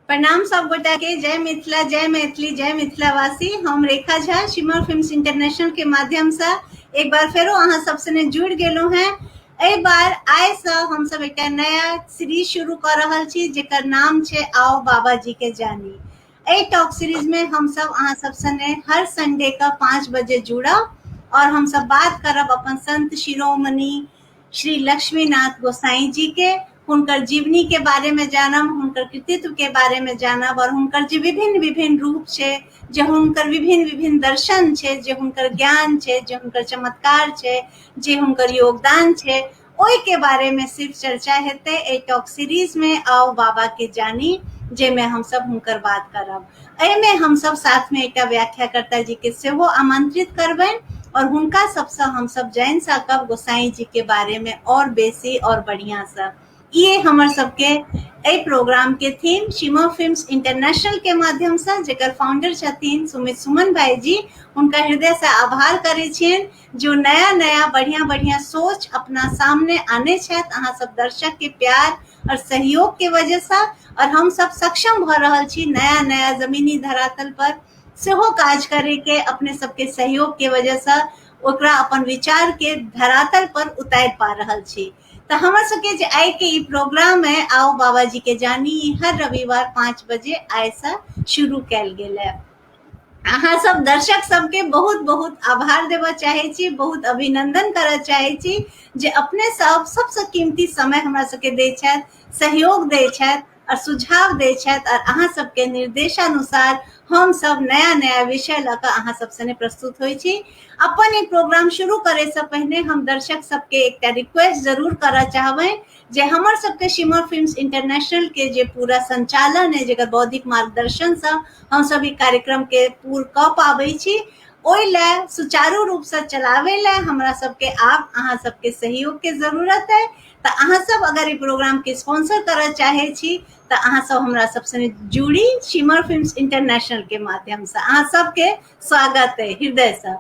प्रणाम सब गोटा के, जय मिथिला, जय मैथिली, जय मिथिलावासी। हम रेखा झा शिमर फिल्म्स इंटरनेशनल के माध्यम से एक बार फेरो अहाँ सब सने जुड़ गेलहुँ हैं। एहि बार आइ से हम सब एक नया सीरीज शुरू कर रहल छी जेकर नाम छै आओ बाबा जी के जानी। एहि टॉक सीरीज में हम सब अहाँ सब सने हर संडे का 5 बजे जुड़ब और हम सब बात करब अपन संत शिरोमणि श्री लक्ष्मीनाथ गोसाई जी के, हुनकर जीवनी के बारे में जानब, हुनकर कृतित्व के बारे में जानब और हुनकर जे विभिन्न विभिन्न रूप छै, जे हुनकर विभिन्न विभिन्न दर्शन छै, जे हुनकर ज्ञान छै, जे हुनकर चमत्कार छै, जे हुनकर योगदान छै, ओहि के बारे में सिर्फ चर्चा हेतै एहि टॉक सीरीज में आओ बाबा के जानी, जाहिमे हमसब हुनकर बात करब। एहिमे हमसब साथ में एकटा व्याख्याकर्ता जी के सेहो आमंत्रित करबनि और हुनका सबसँ हमसब जानि सकब गोसाई जी के बारे में और बेसी और बढ़िया से। ये हमर सबके एहि प्रोग्राम के थीम शिमर फिल्म्स इंटरनेशनल के माध्यम से, जेकर फाउंडर छथिन सुमित सुमन भाई जी, हुनका हृदय से आभार करै छियनि जो नया नया बढ़िया बढ़िया सोच अपना सामने आने छथि अहाँ सब दर्शक के प्यार और सहयोग के वजह से, और हम सब सक्षम भऽ रहल छी नया नया जमीनी धरातल पर सेहो काज करे के, अपने सबके सहयोग के वजह से ओकरा अपन विचार के धरातल पर उतारि पा रहल छी। तऽ हमर सबके जे आइ के ई प्रोग्राम है आओ बाबा जी के जानी, हर रविवार 5 बजे आइ से शुरू कयल गेल है। अहाँ सब दर्शक सबके बहुत बहुत आभार देबऽ चाहै छी, बहुत अभिनंदन करऽ चाहै छी जे अपने सब सबसँ कीमती समय हमरा सबके दै छथि, सहयोग दै छथि और सुझाव दै छथि और अहाँ सबके निर्देशानुसार हम सब नया नया विषय लऽ कऽ अहाँ सब सने प्रस्तुत होइ छी। अपन ई प्रोग्राम शुरू करे से पहिने हम दर्शक सबके एकटा रिक्वेस्ट जरूर करऽ चाहबै जे हमर सबके शिमर फिल्म्स इंटरनेशनल के जे पूरा संचालन है, जेकर बौद्धिक मार्गदर्शन से हम सब ई कार्यक्रम के पूर कऽ पाबै छी, ओहि लए सुचारू रूप से चलावे लए हमरा सबके आब अहाँ सबके सहयोग के जरूरत है। तऽ अहाँ सब अगर ई प्रोग्राम के स्पॉन्सर करऽ चाहै छी तऽ अहाँ सब हमरा सब संगे जुड़ी शिमर फिल्म्स इंटरनेशनल के माध्यम से। अहाँ सबके स्वागत है हृदय से।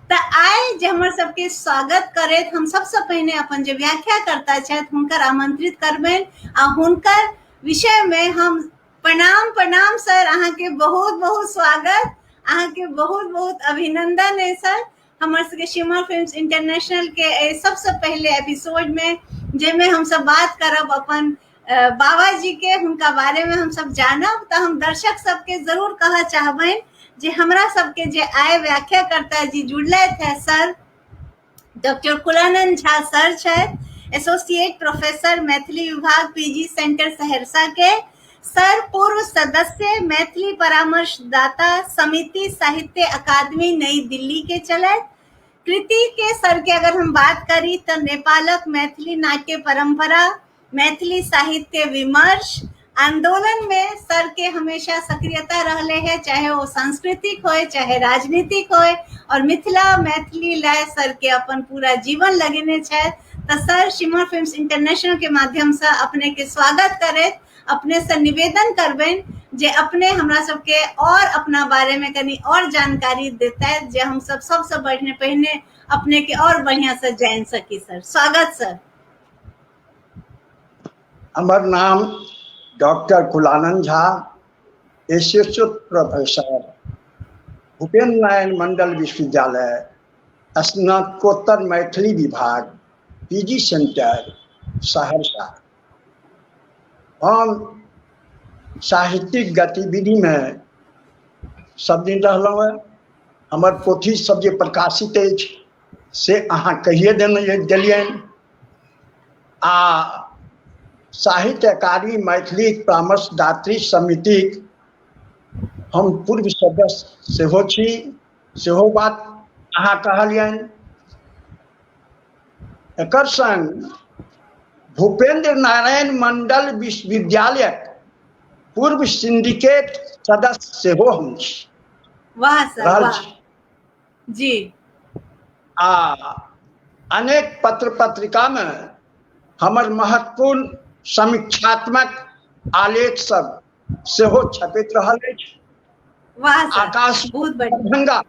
तऽ आइ जे हमर सबके स्वागत करैत हम सबसँ पहिने अपन जे व्याख्याकर्ता छथि हुनकर आमंत्रित करबनि आ हुनकर विषय में हम प्रणाम प्रणाम सर, अहाँके बहुत बहुत स्वागत, अहाँके बहुत बहुत अभिनंदन है सर। हमर सबके शिमर फिल्म्स इंटरनेशनल के सबसँ पहिले एपिसोड में जाहिमे हमसब बात करब अपन बाबा जी के, हुनका बारे में हमसब जानब। तऽ हम दर्शक सबके जरूर कहऽ चाहबनि जे हमरा सबके जे आय व्याख्याकर्ता जी जुड़लथि है sir doctor Kulanand Jha sir छथि, एसोसिएट प्रोफेसर मैथिली विभाग पीजी सेंटर सहरसा के सर, पूर्व सदस्य मैथिली परामर्शदाता समिति साहित्य अकादमी नई दिल्ली के चलत। कृति के सर के अगर हम बात करी तो नेपालक मैथिली नाट्य परंपरा, मैथिली साहित्य विमर्श आंदोलन में सर के हमेशा सक्रियता रहले है, चाहे वो सांस्कृतिक होए चाहे राजनीतिक होए, और मिथिला मैथिली लय सर के अपन पूरा जीवन लगेने छथि। तऽ सर शिमर फिल्म्स इंटरनेशनल के माध्यम से अपने के स्वागत करैत अपने से निवेदन करबनि जे अपने हमरा सबके और अपना बारे में कनी और जानकारी देते जे हम सब सबसे बढ़ने पहिने अपने के और बढ़िया से जान सकी। सर स्वागत सर। हमर नाम doctor Kulanand Jha, associate professor, Bhupendra Narayan Mandal विश्वविद्यालय, स्नातकोत्तर मैथिली विभाग, पीजी सेंटर, सहरसा। हम साहित्यिक गतिविधि में सब दिन रहलहुँ हेँ। हमर पोथी सब जे प्रकाशित अछि से अहाँ कहिए देने देलियनि। आ साहित्य अकादमी मैथिली परामर्शदात्री समितिक हम पूर्व सदस्य सेहो छी, सेहो बात अहाँ कहलियनि। एकर संग भूपेंद्र नारायण मंडल विश्वविद्यालयक पूर्व सिंडिकेट सदस्य सेहो हम छी। वाह सर, रहल वाह। छी। जी। आ अनेक पत्र पत्रिका में हमर महत्वपूर्ण समीक्षात्मक आलेख सब सेहो छपैत रहल अछि। वाह सर, आकाश बहुत बढ़िया। दरभंगा,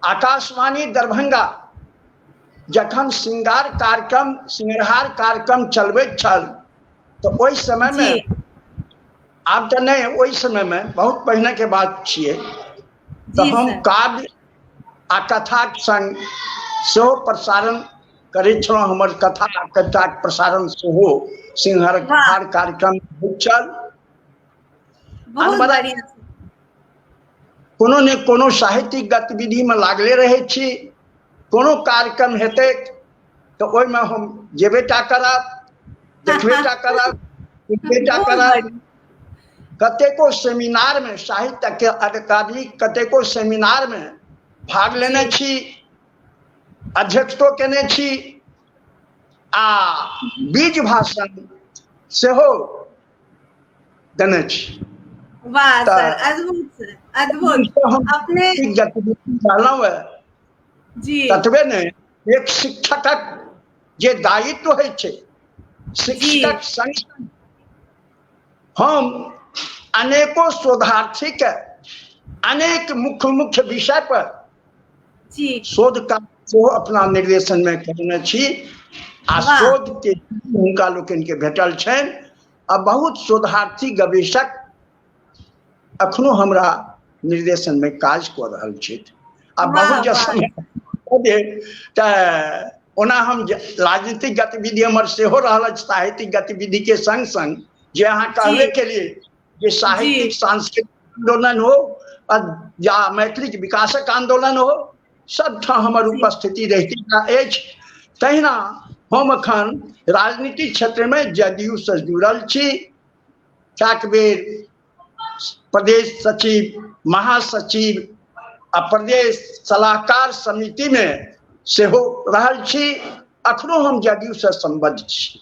आकाशवाणी दरभंगा जखन श्रृंगार कार्यक्रम श्रृंगार कार्यक्रम चलबैत छल तऽ ओहि समयमे, आब तऽ नहि, ओहि समयमे बहुत पहिने के बात छियै, तऽ हम काव्य आ कथाक संग सेहो प्रसारण करै छलहुँ। हमर कथा आ कविताक प्रसारण सेहो सिंहर कार्यक्रम होइत छल। कोनो ने कोनो साहित्यिक गतिविधिमे लागले रहै छी। कोनो कार्यक्रम हेतै तऽ ओहिमे हम जेबे टा करब, देखबे टा करब, सुनबे टा करब। कतेको सेमिनारमे, साहित्य अकादमी कतेको सेमिनारमे भाग लेने छी, अध्यक्षतो केने छी आ बीज भाषण सेहो देने छी। वाह सर, अद्भुत सर, अद्भुत। अपने गतिविधि रहलहुँ जी। ततबे नहि, एक शिक्षकक जे दायित्व होइ छै, शिक्षकक संग हम अनेको शोधार्थी के अनेक मुख्य मुख्य विषय पर शोध कार्य सेहो अपना निर्देशन में करने छी आ शोध के हुनका लोकनि के भेटल छनि आ बहुत शोधार्थी गवेषक अखनो हमरा निर्देशन में काज कऽ रहल छथि। आ बहुत जे समय तऽ ओना हम राजनीतिक गतिविधि हमर सेहो रहल अछि, साहित्यिक गतिविधि के संग संग जे अहाँ कहबे केलिए जे साहित्यिक सांस्कृतिक आंदोलन हो या मैथिलीक विकासक आंदोलन हो, सबठाम हमर उपस्थिति रहिते अछि। तहिना हम अखन राजनीतिक क्षेत्र में जदयू से जुड़ल छी। कएक बेर प्रदेश सचिव, महासचिव आ प्रदेश सलाहकार समिति में सेहो रहल छी। अखनो हम जदयू से संबद्ध छी।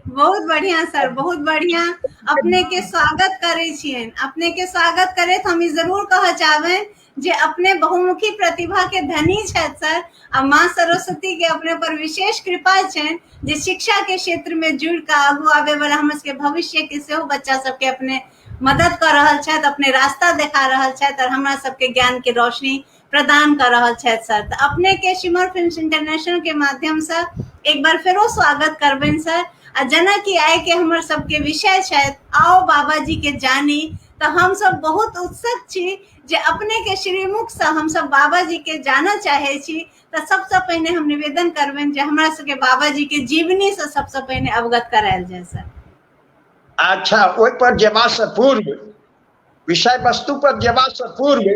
बहुत बढ़िया सर, बहुत बढ़िया। अपने के स्वागत करै छियनि। अपने के स्वागत करैत हम ई जरूर कहऽ चाहबनि जे अपने बहुमुखी प्रतिभा के धनी छथि सर, आ माँ सरस्वती के अपने पर विशेष कृपा छनि जे शिक्षा के क्षेत्र में जुड़ कऽ आगू आबे वाला हमर सबके भविष्य के सेहो बच्चा सबके अपने मदद कऽ रहल छथि, अपने रास्ता देखा रहल छथि और हमरा सबके ज्ञान के रोशनी प्रदान कर रहल छथि सर। तऽ अपने के शिमर फिल्म्स इंटरनेशनल के माध्यम से एक बार फेरो स्वागत करबनि सर। आ जेना कि आइ के हमर सबके विषय छथि आओ बाबा जी के जानी, तऽ हम सब बहुत उत्सुक छी जे अपने के श्रीमुख से हम सब बाबा जी के जानऽ चाहे छी। तऽ सबसँ पहिने हम निवेदन करबनि जे हमरा सबके बाबा जी के जीवनी से सबसँ पहिने अवगत करायल जाय सर। अच्छा, ओहि पर जेबा से पूर्व, विषय वस्तु पर जेबा से पूर्व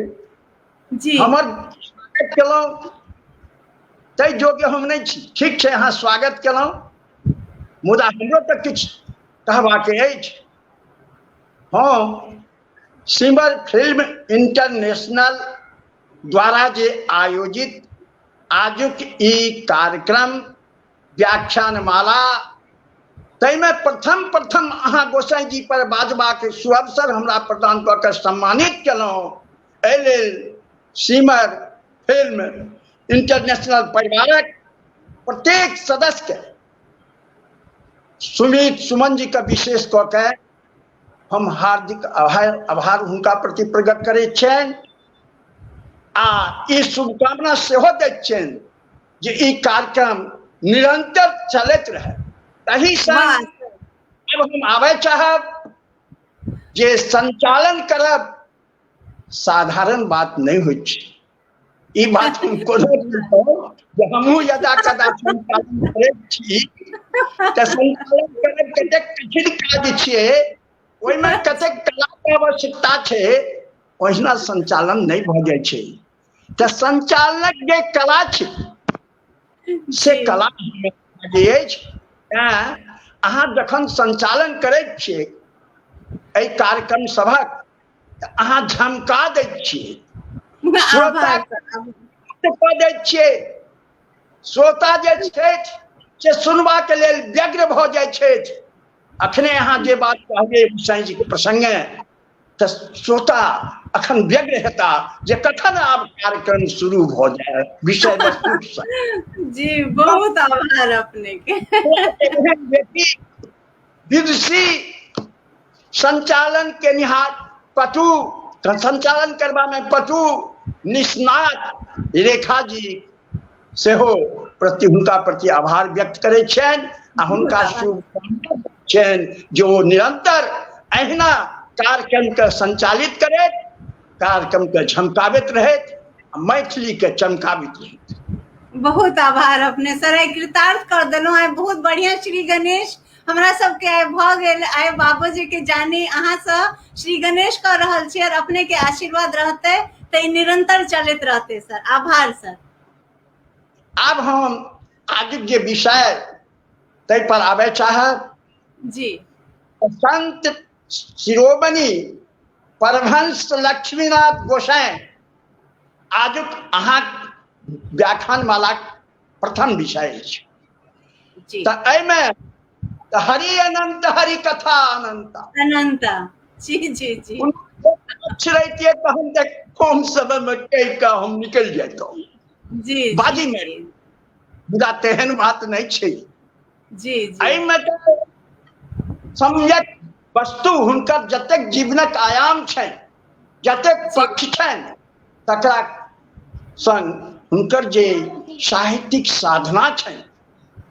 जी हमर स्वागत केलहुँ ताहि योग्य हम नहि छी। ठीक छै, अहाँ स्वागत केलहुँ, मुदा हमरो तऽ किछु कहबाक अछि। हम सिमर फिल्म इंटरनेशनल द्वारा जे आयोजित आजुक ई कार्यक्रम व्याख्यानमाला, ताहिमे प्रथम प्रथम अहाँ गोसाई जी पर बाजबाक सुअवसर हमरा प्रदान कऽ के सम्मानित केलहुँ, एहि लेल सिमर फिल्म इंटरनेशनल परिवारक प्रत्येक सदस्यके, सुमित सुमन जी के विशेष कऽ के हम हार्दिक आभार हुनका प्रति प्रकट करै छियनि आ ई शुभकामना सेहो दैत छियनि जे ई कार्यक्रम निरंतर चलैत रहै। तही संग अब हम आबय चाहब जे संचालन करब साधारण बात नहि होइ छै। ई बात हम कोनो जे हमहूँ यदा कदा संचालन करैत छी तऽ संचालन करब कतेक कठिन काज छियै, ओहिमे कतेक कलाके आवश्यकता छै, ओहिना संचालन नहि भऽ जाइ छै। तऽ संचालनक जे कला छै से कला जे अछि, तैँ अहाँ जखन संचालन करैत छियै एहि कार्यक्रम सभक, तऽ अहाँ झमका दैत छियै, श्रोता कऽ दैत छियै। श्रोता जे छथि से सुनबाक लेल व्यग्र भऽ जाइ छथि। अखने अहाँ जे बात कहलियै गोसाई जीके प्रसंगे, तऽ श्रोता अखन व्यग्र हेता जे कखन आब कार्यक्रम शुरू भऽ जाय विषय वस्तु। जी, बहुत आभार अपने के। विदुषी संचालन के निहार पटु, संचालन करबा में पटु निष्णात रेखा जी सेहो प्रति हुनका प्रति आभार व्यक्त करै छियनि आ हुनका शुभकामना छियनि जे ओ निरंतर अहिना कार्यक्रम के संचालित करैत, कार्यक्रम के झमकाबैत रहैत, मैथिली के चमकाबैत रहैत। बहुत आभार अपने सर, आइ कृतार्थ कर देलहुँ। आइ बहुत बढ़िया श्री गणेश हमरा सबके आइ भऽ गेल। आइ बाबूजी के जानी अहाँ सँ श्री गणेश कऽ रहल छी और अपने के आशीर्वाद रहते तऽ ई निरंतर चलैत रहते सर। आभार सर। आब हम आजुक जे विषय ताहि पर आबय चाहब जी। संत शिरोमणि परमहंस लक्ष्मीनाथ गोसाई आजुक अहाँ व्याख्यान मालाक प्रथम विषय अछि। तऽ एहिमे तऽ हरि अनंत हरि कथा अनंत अनंत। जी जी जी। रहितियै तऽ हम तऽ कम समय में कहि कऽ हम निकलि जैतहुँ जी बाजी में, मुदा तेहन बात नहि छै जी। एहिमे तऽ सम्यक वस्तु हुनकर जतेक जीवनक आयाम छनि, जतेक पक्ष छनि, तकरा संग हुनकर जे साहित्यिक साधना छनि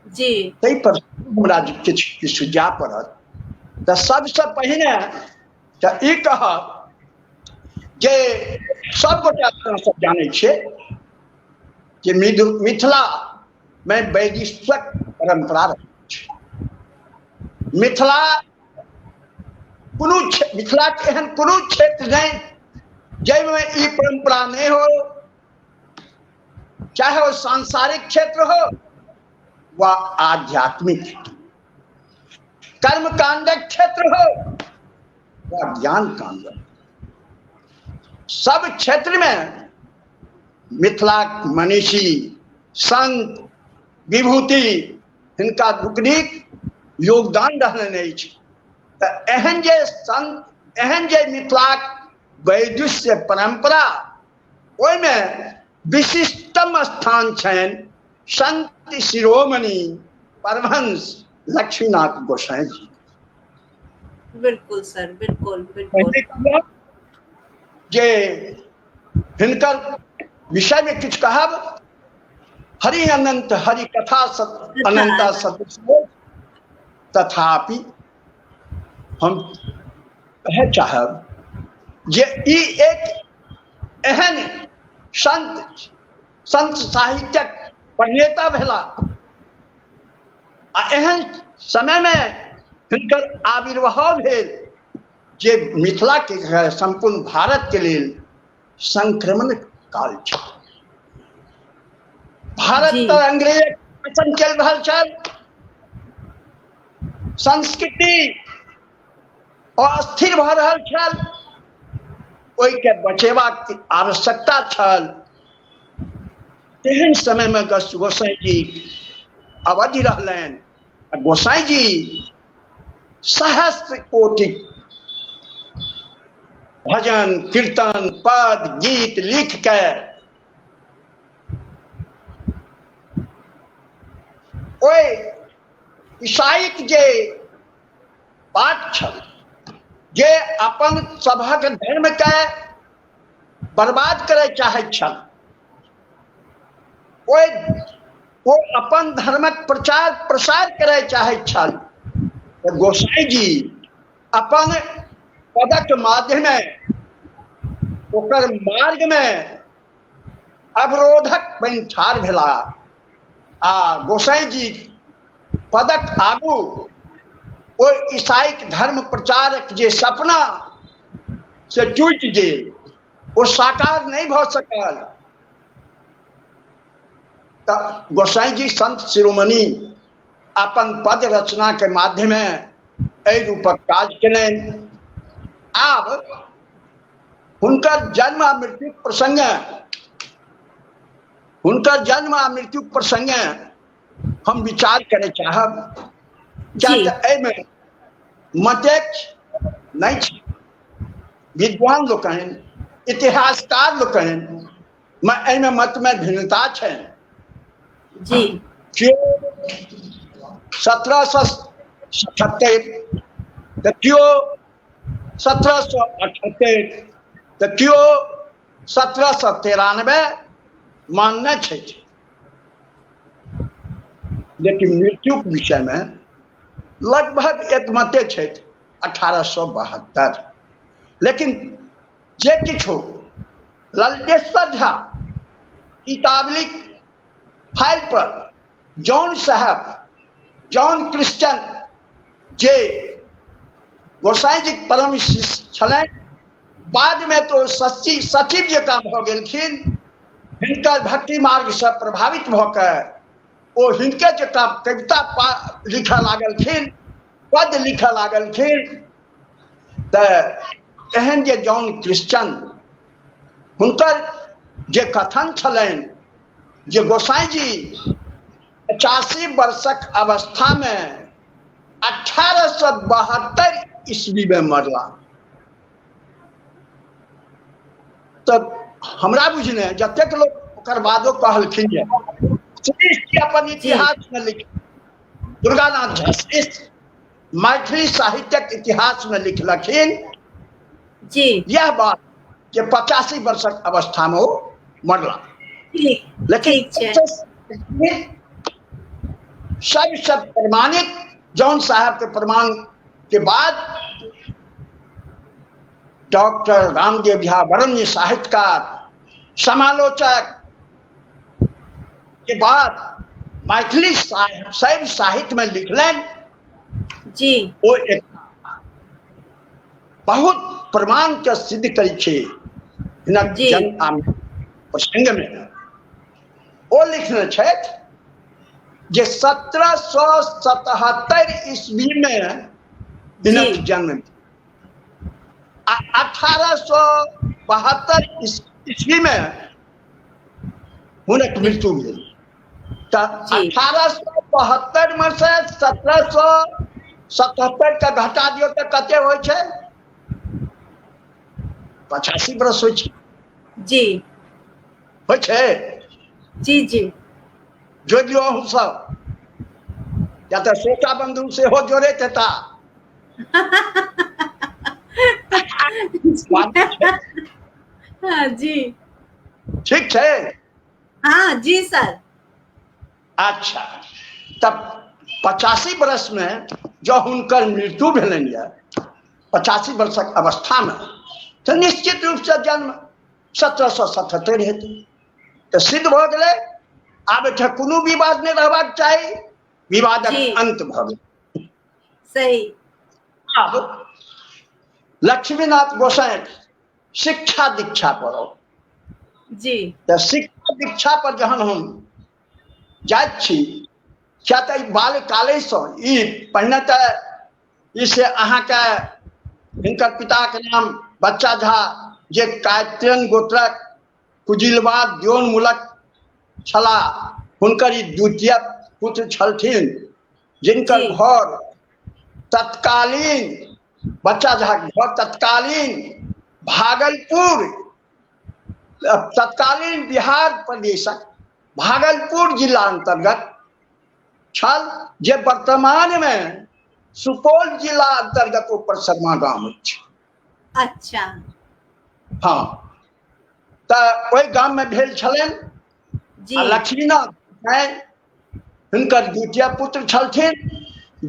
जी ताहि पर हमरा किछु किछु जाय पड़त। तऽ सबसँ पहिने तऽ ई कहब जे सब गोटे अपना सब जानै छियै जे मिथिला मे वैदिक परंपरा रहल छै। मिथिला कोनो मिथिला के एहन कोनो क्षेत्र नहि जाहिमे ई परंपरा नहि हो, चाहे वो सांसारिक क्षेत्र हो वा आध्यात्मिक, कर्म कांडक क्षेत्र हो वा ज्ञान कांड, सब क्षेत्र में मिथिला मनीषी संत विभूति हिनका लोकनिक योगदान रहलनि अछि। तऽ एहन जे संत, एहन जे मिथिलाक वैदुष्य परंपरा, ओहिमे विशिष्टतम स्थान छनि संत शिरोमणि परमहंस लक्ष्मीनाथ गोसाई जी। बिल्कुल सर, बिल्कुल बिल्कुल। जे हिनकर विषय में किछु कहब, हरि अनंत हरि कथा अनंता सदस्य, तथापि हम कहे चाहब जे ई एक एहन संत संत साहित्यक प्रणेता भेला आ एहन समय में हिनकर आविर्भाव भेल जे मिथिला के संपूर्ण भारत के लेल संक्रमण काल छल। भारत पर अंग्रेज शासन चलि रहल छल, संस्कृति अस्थिर भऽ रहल छल, ओहिके बचेबाक आवश्यकता छल। तेहन समय में गोसाई जी अवधि रहलनि। गोसाई जी सहस्त्र कोटि भजन कीर्तन पद गीत लिख के ओहि ईसाईक जे बात छल जे अपन सभक धर्म के बर्बाद करय चाहैत छल, ओ अपन धर्मक प्रचार प्रसार करय चाहैत छल। तऽ गोसाई जी अपन पदक माध्यमे ओकर मार्ग में अवरोधक बनि ठाढ़ भेला आ गोसाई जी पदक आगू ओ ईसाईक धर्म प्रचारक जे सपना से टूटि गेल, ओ साकार नहि भऽ सकल। तऽ गोसाई जी संत शिरोमणि अपन पद रचना के माध्यमे एहि रूपक काज केलनि। आब हुनकर जन्म आ मृत्यु प्रसंग, हुनकर जन्म आ मृत्यु प्रसंग हम विचार करे चाहब, किया एहिमे मतैक्य नहि छै। विद्वान लोकनि, इतिहासकार लोकनि मे एहिमे मत में भिन्नता छै जी। केओ 1777 तऽ केओ 1778 तऽ केओ 1793 मानने छथि। लेकिन मृत्युक विषयमे लगभग एकमते छथि 1872। लेकिन जे किछु ललितेश्वर झा किताबलिक फाइल पर जॉन साहब, जॉन क्रिश्चियन जे गोसाई जी परम शिष्य छलनि, बाद में तो सचिव सचिव जकाँ भऽ गेलखिन। हिनकर भक्ति मार्ग से प्रभावित भऽ के ओ हिनके जकाँ कविता लिखऽ लागलखिन, पद लिखऽ लागलखिन। तऽ एहन जे जॉन क्रिश्चियन हुनकर जे कथन छलनि जे गोसाई जी 85 वर्षक अवस्था में 1872 ईस्वी में मरला, तऽ हमरा बुझने जतेक लोक ओकर बादो कहलखिन जे श्रेष्ठ अपन इतिहास में लिख, दुर्गानाथ झा श्रेष्ठ मैथिली साहित्यक इतिहास में लिखलखिन जी यह बात जे 85 वर्षक अवस्था में ओ मरला। लेकिन सब सब प्रमाणित जॉन साहब के प्रमाण के बाद डॉक्टर रामदेव झा वरण्य साहित्यकार समालोचक के बाद मैथिली शैव साहित्य में लिखलनि जी, ओ एक बहुत प्रमाण के सिद्ध करै छै हिनक जन्म प्रसंग में। ओ लिखने छथि जे 1777 ईस्वी में हिनक जन्म आ 1872 ईस्वी में हुनक मृत्यु भेल। तऽ 1872 में से 1777 के घटा दियौ तऽ कते होइ छै? 85 बरस होइ छै जी। होइ छै जी जी। जोड़ि लियौ अहूँ सब, या तऽ श्रोता बंधु सेहो जोड़ैत हेता। हाँ जी, ठीक छै। हाँ जी सर। अच्छा, तब 85 बरस में जब हुनकर मृत्यु भेलनि यऽ 85 वर्षक अवस्था में, तऽ निश्चित रूप से जन्म 1777 हेतै, तऽ सिद्ध भऽ गेलै। आब एहिठाम कोनो विवाद नहि रहबाक चाही, विवादक अंत भऽ गेल। सही। आब लक्ष्मीनाथ गोसाई शिक्षा दीक्षा पर जी। तऽ शिक्षा दीक्षा पर जहन हम जाइत छी, किया तऽ ई बाल्यकालेसँ ई पहिने तऽ ई से अहाँके हिनकर पिताके नाम बच्चा झा जे कायत्यन गोत्रक कुजिलवा द्योनमूलक छलाह, हुनकर ई द्वितीय पुत्र छलथिन, जिनकर घर तत्कालीन बच्चा झा घर तत्कालीन भागलपुर, तत्कालीन बिहार प्रदेशक भागलपुर जिला अंतर्गत छल, जे वर्तमान में सुपौल जिला अंतर्गत ओ परसरमा गाम अछि। अच्छा। हाँ, तऽ ओहि गाम में भेल छलनि। आ लक्ष्मीनाथ हिनकर द्वितीय पुत्र छलथिन।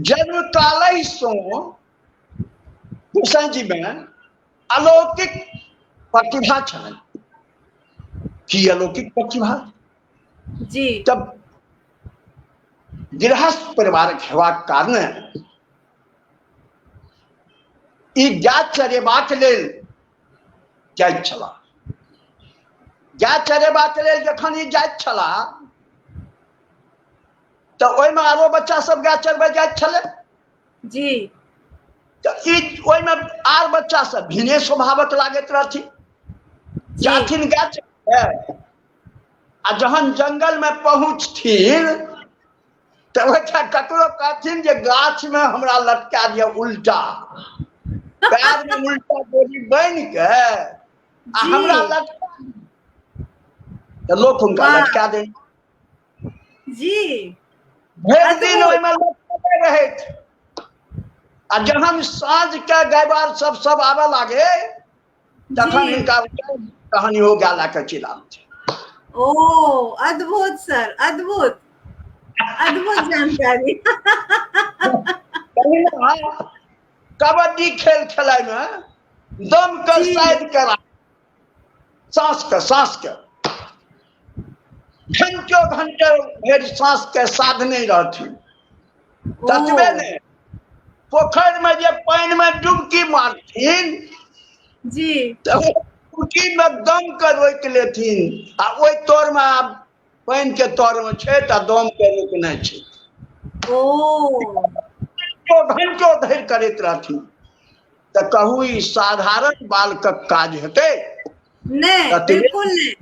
जन्म कालहिसँ गोसाई जी में अलौकिक प्रतिभा छलनि। की अलौकिक प्रतिभा? जी। तब गृहस्थ परिवारक हेबाक कारणे ई गाय चरेबाक लेल जाइत छलाह। गाय चरेबाक लेल जखन ई जाइत छलाह तऽ ओहिमे आरो बच्चा सब गाय चरबै जाइत छलै जी। तऽ ई ओहिमे आर बच्चा सब भिने स्वभावक लागैत रहथिन, जाथिन गाय चरबै, आ जहन जंगल में पहुँचथिन तऽ ओहिठाम ककरो कहथिन जे गाछ में हमरा लटका दिअ उल्टा, पैर में उल्टा डोरी बान्हि के आ हमरा लटका दिअ, तऽ लोक हुनका लटका दे जी। भरि दिन ओहिमे लटकले रहैत, आ जहन साँझ के गैबार सब सब आबऽ लागे तखन हिनका तहन इहो गाय लए कऽ चलि आबथिन। ओ अद्भुत सर, अद्भुत। अद्भुत जानकारी। तहिना कबड्डी खेल खेलाय मे दम के साइड करा साँस के, साँस के घंटो घंटो भरि साँस के साधने रहथिन। ततबे ने पोखरि में जे पानि में डुबकी मारथिन जी, तऽ डुबकी में दम के रोकि लेथिन आ ओहि तर में आब पानि के तर में छै तऽ दम के रोकने छै। घंटो घंटो धरि करैत रहथिन। तऽ कहू ई साधारण बालकक काज हेतै? नहि, बिल्कुल नहि।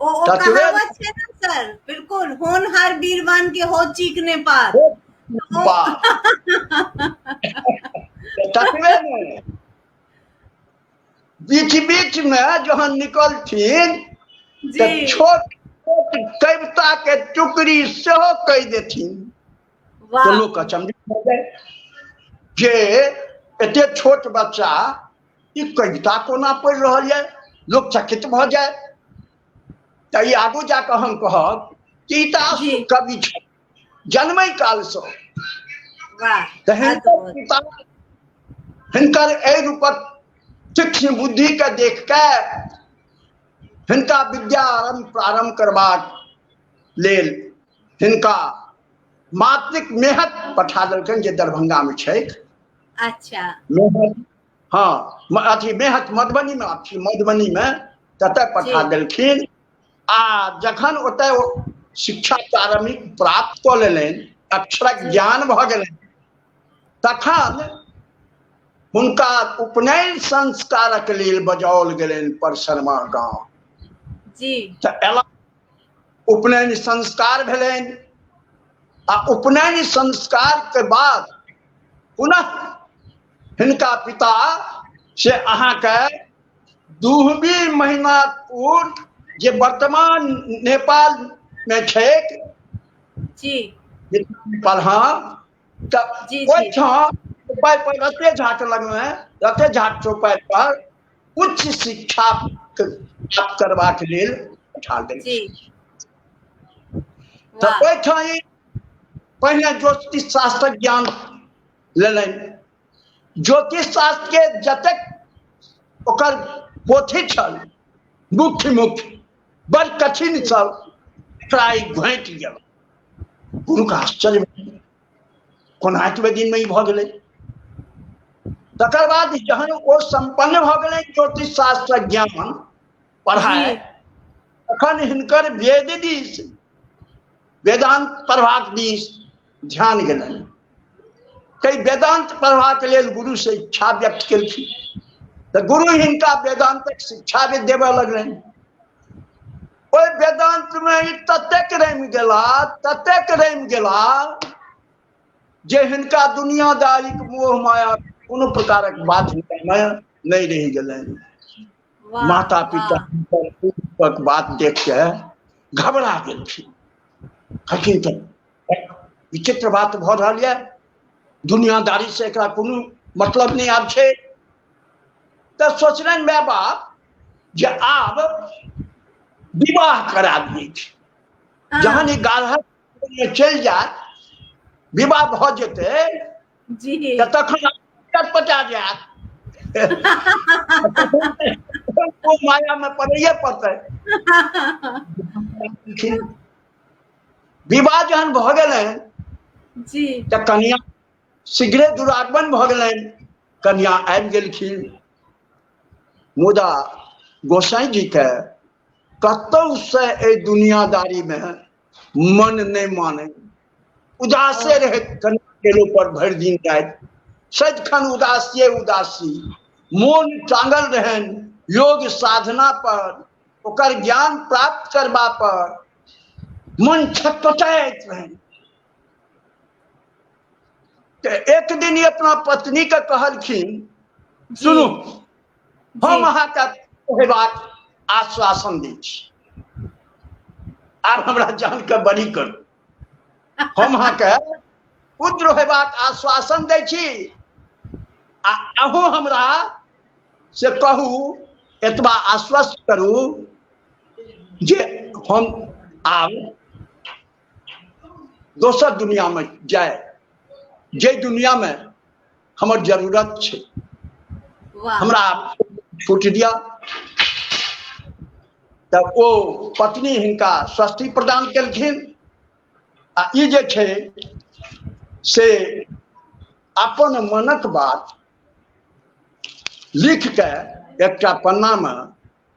ओ कहावत छै ने सर, बिल्कुल, होनहार वीरवान के हो चीकने पार। ततबे नहि, बीच बीच में जहन निकलथिन तऽ छोट छोट कविता के टुकड़ी सेहो कहि देथिन। तऽ लोक अचंभित भऽ जाय जे एते छोट बच्चा ई कविता कोना पढ़ि रहल यऽ, लोक चकित भऽ जाय। तऽ ई आगू जाकऽ हम कहब कि ई तऽ कवि छै जन्मै कालसँ। तऽ हिनकर पिता हिनकर एहि रूपक तीक्ष्ण बुद्धि के देख के हिनका विद्या आरंभ प्रारंभ करबाक लेल हिनका मातृक मेहत पठा देलकनि जे दरभंगा में छैक। अच्छा। हाँ, अथी मेहत मधुबनी में, अथी मधुबनी में ततऽ पठा देलखिन। आ जखन ओतय शिक्षा प्रारंभिक प्राप्त कऽ लेलनि, अक्षरक ज्ञान भऽ गेलनि, तखन हुनका उपनयन संस्कारक लेल बजाओल गेलनि परसरमा गाँव जी। तऽ एला, उपनयन संस्कार भेलनि आ उपनयन संस्कार के बाद पुनः हिनका पिता से अहाँके दुहबी महिनाथपुर जे वर्तमान नेपाल में छैक जी, नेपाल, हाँ, तऽ ओहिठाम चौपाई पर रते झाक लगमे, रते झाक चौपाई पर उच्च शिक्षा प्राप्त करबाक लेल पठा देलखिन। तऽ ओहिठाम पहिने ज्योतिष शास्त्रक ज्ञान लेलनि। ज्योतिष शास्त्र के जतेक ओकर पोथी छल मुख्य मुख्य बड़ कठिन छल, एकरा ई घोंटि गेल। गुरुके आश्चर्य, कोना एतबे दिनमे ई भऽ गेलै। तकर बाद जहन ओ सम्पन्न भऽ गेलै ज्योतिष शास्त्रक ज्ञान पढ़ाइ, तखन हिनकर वेद दिस, वेदांत पढ़बाक दिस ध्यान गेलनि। कई वेदांत पढ़बाक लेल गुरु से इच्छा व्यक्त केलखिन तऽ गुरु हिनका वेदांतक शिक्षा भी देबऽ लगलनि। ओहि वेदांत में ई ततेक रमि गेला, ततेक रमि गेला जे हिनका दुनियादारीक मोह माया कोनो प्रकारक बात हिनका में नहि रहि गेलनि। माता पिता बात देख के घबरा गेलखिन। कहलखिन तऽ विचित्र बात भऽ रहल यऽ, दुनियादारी से एकरा कोनो मतलब नहि आब छै। तऽ सोचलनि माय बाप जे आब विवाह करा दियै, जहन ई गार्हस्थ्य चलि जायत, विवाह भऽ जेतै तऽ तखन पटा जायत, माया में पड़ैये पड़तै। विवाह जहन भऽ गेलनि तऽ कनिया शीघ्रे दुरागमन भऽ गेलनि, कनिया आबि गेलखिन। मुदा गोसाई जी के कतौ से एहि दुनियादारी में मन नहि माने, उदासे रहैत कनिया गेलो पर भरि दिन राति सदिखन उदासिये उदासी, मोन टांगल रहनि योग साधना पर, ओकर ज्ञान प्राप्त करबा पर मन छटपटाइत रहनि। तऽ एक दिन ई अपना पत्नी के कहलखिन, सुनू, हम अहाँके हेबाक आश्वासन दै छी, आब हमरा जान के बलि करू, हम अहाँके पुत्र हेबाक आश्वासन दै छी, आ अहूँ हमरा से कहू, एतबा आश्वस्त करू जे हम आब दोसर दुनिया में जाय, जे दुनिया में हमर जरूरत छै, हमरा छूट दिया। तऽ ओ पत्नी हिनका स्वस्ति प्रदान केलखिन आ ई जे छै से अपन मनक बात लिख के एकटा पन्ना में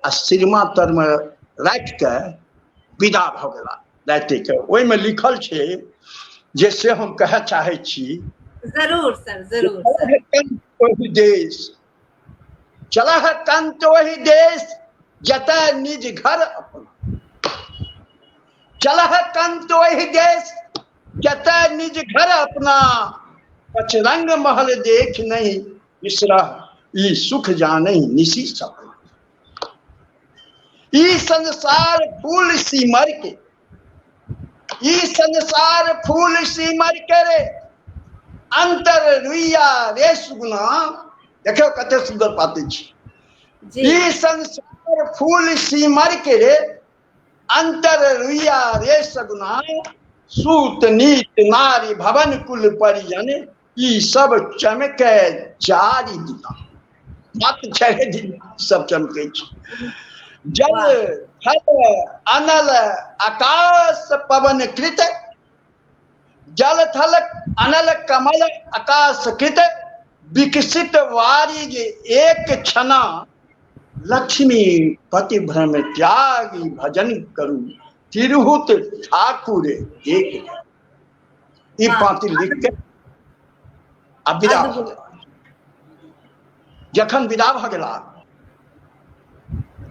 आ सिरमा तर में राखि के विदा भऽ गेला राति के। ओहिमे लिखल छै जे से हम कहऽ चाहै छी। जरूर सर, जरूर। ओहि देश चलह कंत ओहि देश जतय निज घर अपना, चलह कंत ओहि देश जतय निज घर अपना, पचरंग महल देख नहीं बिसरह ई सुख जानै निशि सपना। ई संसार फूल सीमर के, ई संसार फूल सीमर के रे अंतर रुइया रे सुगना। देखियौ कते सुंदर पाती छै। ई संसार फूल सीमर के रे अंतर रुइया रे सगुना, सूत नीत नारी भवन कुल परिजन ई सब चमके चारि दिना। मात्र चारि दिन सब चमकै छै। जल थल अनल आकाश पवन कृत, जल थल अनल कमल आकाश कृत, विकसित वारिज एक क्षणा, लक्ष्मी पति भ्रम त्यागी भजन करू तिरहुत ठाकुर एक। ई पांति लिख के आ विदा भऽ गेला। जखन विदा भऽ गेला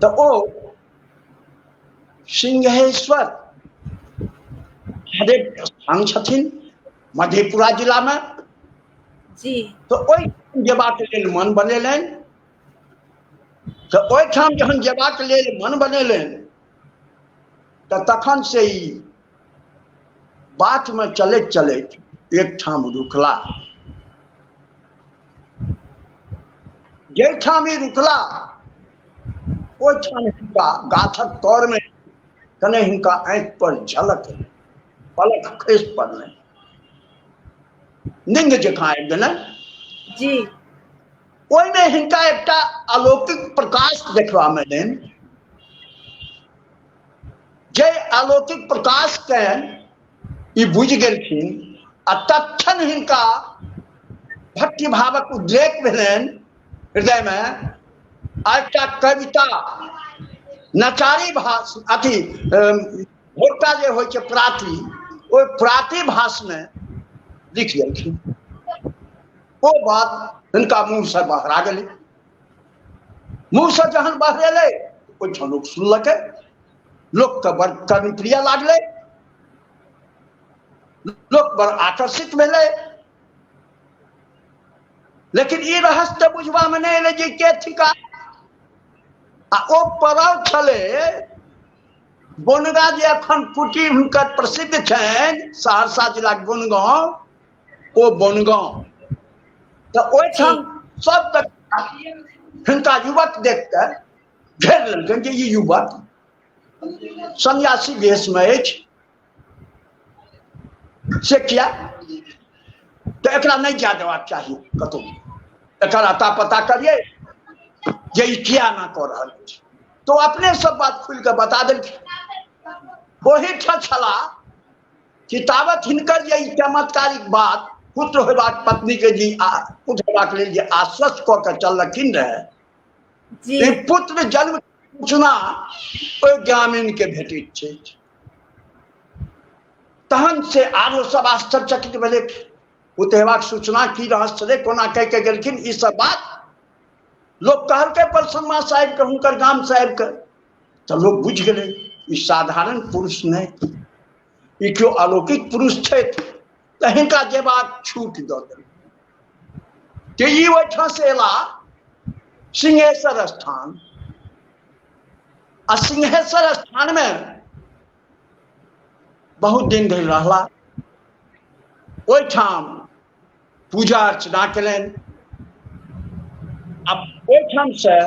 तऽ ओ सिंहेश्वर महादेव स्थान छथिन मधेपुरा जिला में जी, तऽ ओहि जेबाक लेल मन बनेलनि। तऽ ओहिठाम जहन जेबाक लेल मन बनेलनि तऽ तखन से ई बाट में चलैत चलैत एकठाम रुकला। जाहिठाम ई रुकला ओहिठाम हिनका गाछक तर में कने हिनका आँखि पर झलक पलक खसि पड़लनि, नींद जकाँ आबि गेलनि जी। ओहिमे हिनका एकटा अलौकिक प्रकाश देखबा मे एलनि, जे अलौकिक प्रकाश के ई बुझि गेलखिन आ तत्क्षण हिनका भक्ति भावक उद्रेक भेलनि हृदय में। आ एकटा कविता नचारी भाष अथी मोटा जे होइ छै प्राती, ओहि प्राती भाष में लिख देलखिन। ओ बात हिनका मुँह से बहरा गेलै। मुँह से जहन बहरेलै ओहिठाम लोक सुनलकै, लोकके बड़ कर्णप्रिय लागलै, लोक बड़ आकर्षित भेलै। लेकिन ई रहस्य तऽ बुझबामे नहि एलै जे के थिका। आ ओ पड़ाव छलै बोनगा, जे अखन कुटी हुनकर प्रसिद्ध छनि सहरसा जिलाके बोनगांव, ओ बोनगांव। तऽ ओहिठाम सब तक हिनका युवक देख कऽ घेर लेलकनि जे ई युवक सन्यासी वेशमे अछि, से किया? तऽ एकरा नहि जाय देबाक चाही कतहु, एकर अता पता करियै जे ई किया एना कऽ रहल अछि। तो अपने सब बात खुलि कऽ बता देलखिन। ओहिठाम छला कि तावत हिनकर जे ई चमत्कारिक बात पुत्र होयबाक पत्नी के जी पुत्र होयबाक लेल जे आश्वस्त कऽ के चललखिन रहे, ई पुत्र जन्म सूचना ओहि ग्रामीण के भेटैत छै। तहन से आरो सब आश्चर्यचकित भेलै, पुत्र हेबाक सूचना की रहस्य रे, कोना कहि के गेलखिन ई सब बात। लोक कहलकै परसनमा साहिब के, हुनकर गाम साहिब के, तऽ लोक बुझि गेलै ई साधारण पुरुष नहि, ई केओ अलौकिक पुरुष छथि। तऽ हिनका जेबाक छूट दऽ देलकै। तऽ ई ओहिठाम से एला सिंहेश्वर स्थान, आ सिंहेश्वर स्थान में बहुत दिन धरि रहला। ओहिठाम पूजा अर्चना केलनि आ ओहिठाम से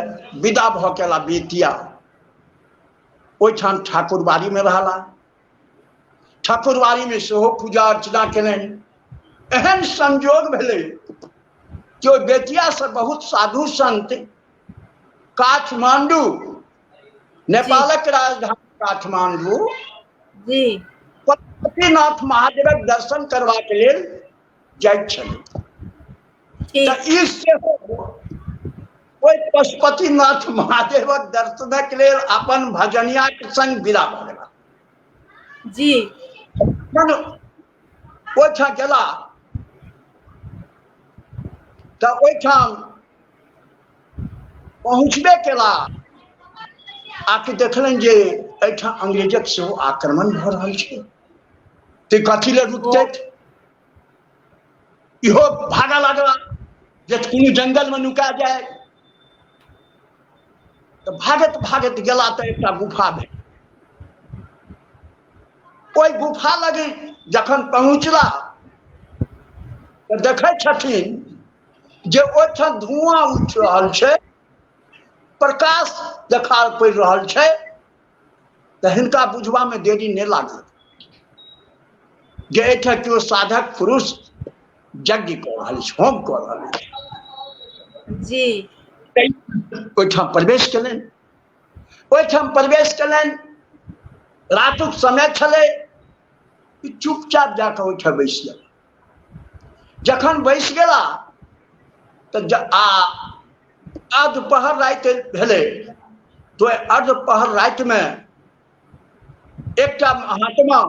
विदा भऽ के एला बेतिया। ओहिठाम ठाकुरबाड़ी में रहला। ठाकुरवाड़ीमे सेहो पूजा अर्चना केलनि। एहन संयोग भेलै कि ओहि बेतियासँ बहुत साधु संत काठमांडू, नेपालक राजधानी काठमांडू, जी, पशुपतिनाथ महादेवक दर्शन करबाक लेल जाइत छलै। तऽ ई सेहो ओहि पशुपतिनाथ महादेवक दर्शनक लेल अपन भजनियाके संग विदा भऽ गेला। जी। ओहिठाम गेला तऽ ओहिठाम पहुँचबे केला आकि देखलनि जे एहिठाम अंग्रेजक सेहो आक्रमण भऽ रहल छै, तऽ कथी लए रुकतै, इहो भागऽ लागला जे कोनो जंगलमे नुका जाय। तऽ भागैत भागैत गेला तऽ एकटा गुफा भेल। ओहि गुफा लग जखन पहुँचला तऽ देखै छथिन जे ओहिठाम धुआं उठि रहल छै, प्रकाश देखा पड़ि रहल छै। तऽ हिनका बुझबामे देरी नहि लागल जे एहिठाम केओ साधक पुरुष यज्ञ कऽ रहल अछि, होम कऽ रहल अछि। जी। ओहिठाम प्रवेश केलनि। ओहिठाम प्रवेश केलनि, रातुक समय छलै, चुपचाप जाकऽ ओहिठाम बैस गेल। जखन बैस गेला तऽ आ अर्धपहर राति भेलै, तऽ अर्धपहर रातिमे एकटा महात्मा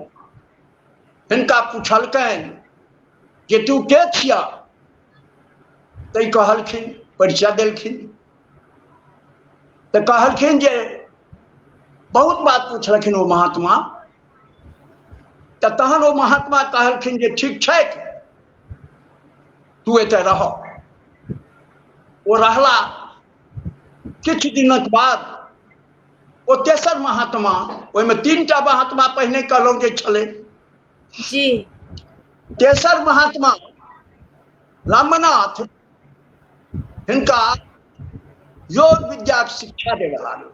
हिनका पुछलकनि जे तू के छियह? तऽ कहलखिन, परिचय देलखिन। तऽ कहलखिन जे बहुत बात पुछलखिन ओ महात्मा। तऽ तहन ओ महात्मा कहलखिन जे ठीक छैक, तू एतऽ रह। ओ रहला। किछु दिनक बाद ओ तेसर महात्मा, ओहिमे तीनटा महात्मा पहिने कहलहुँ जे छलै जी, तेसर महात्मा रामनाथ हिनका योग विद्याक शिक्षा देबऽ लागल।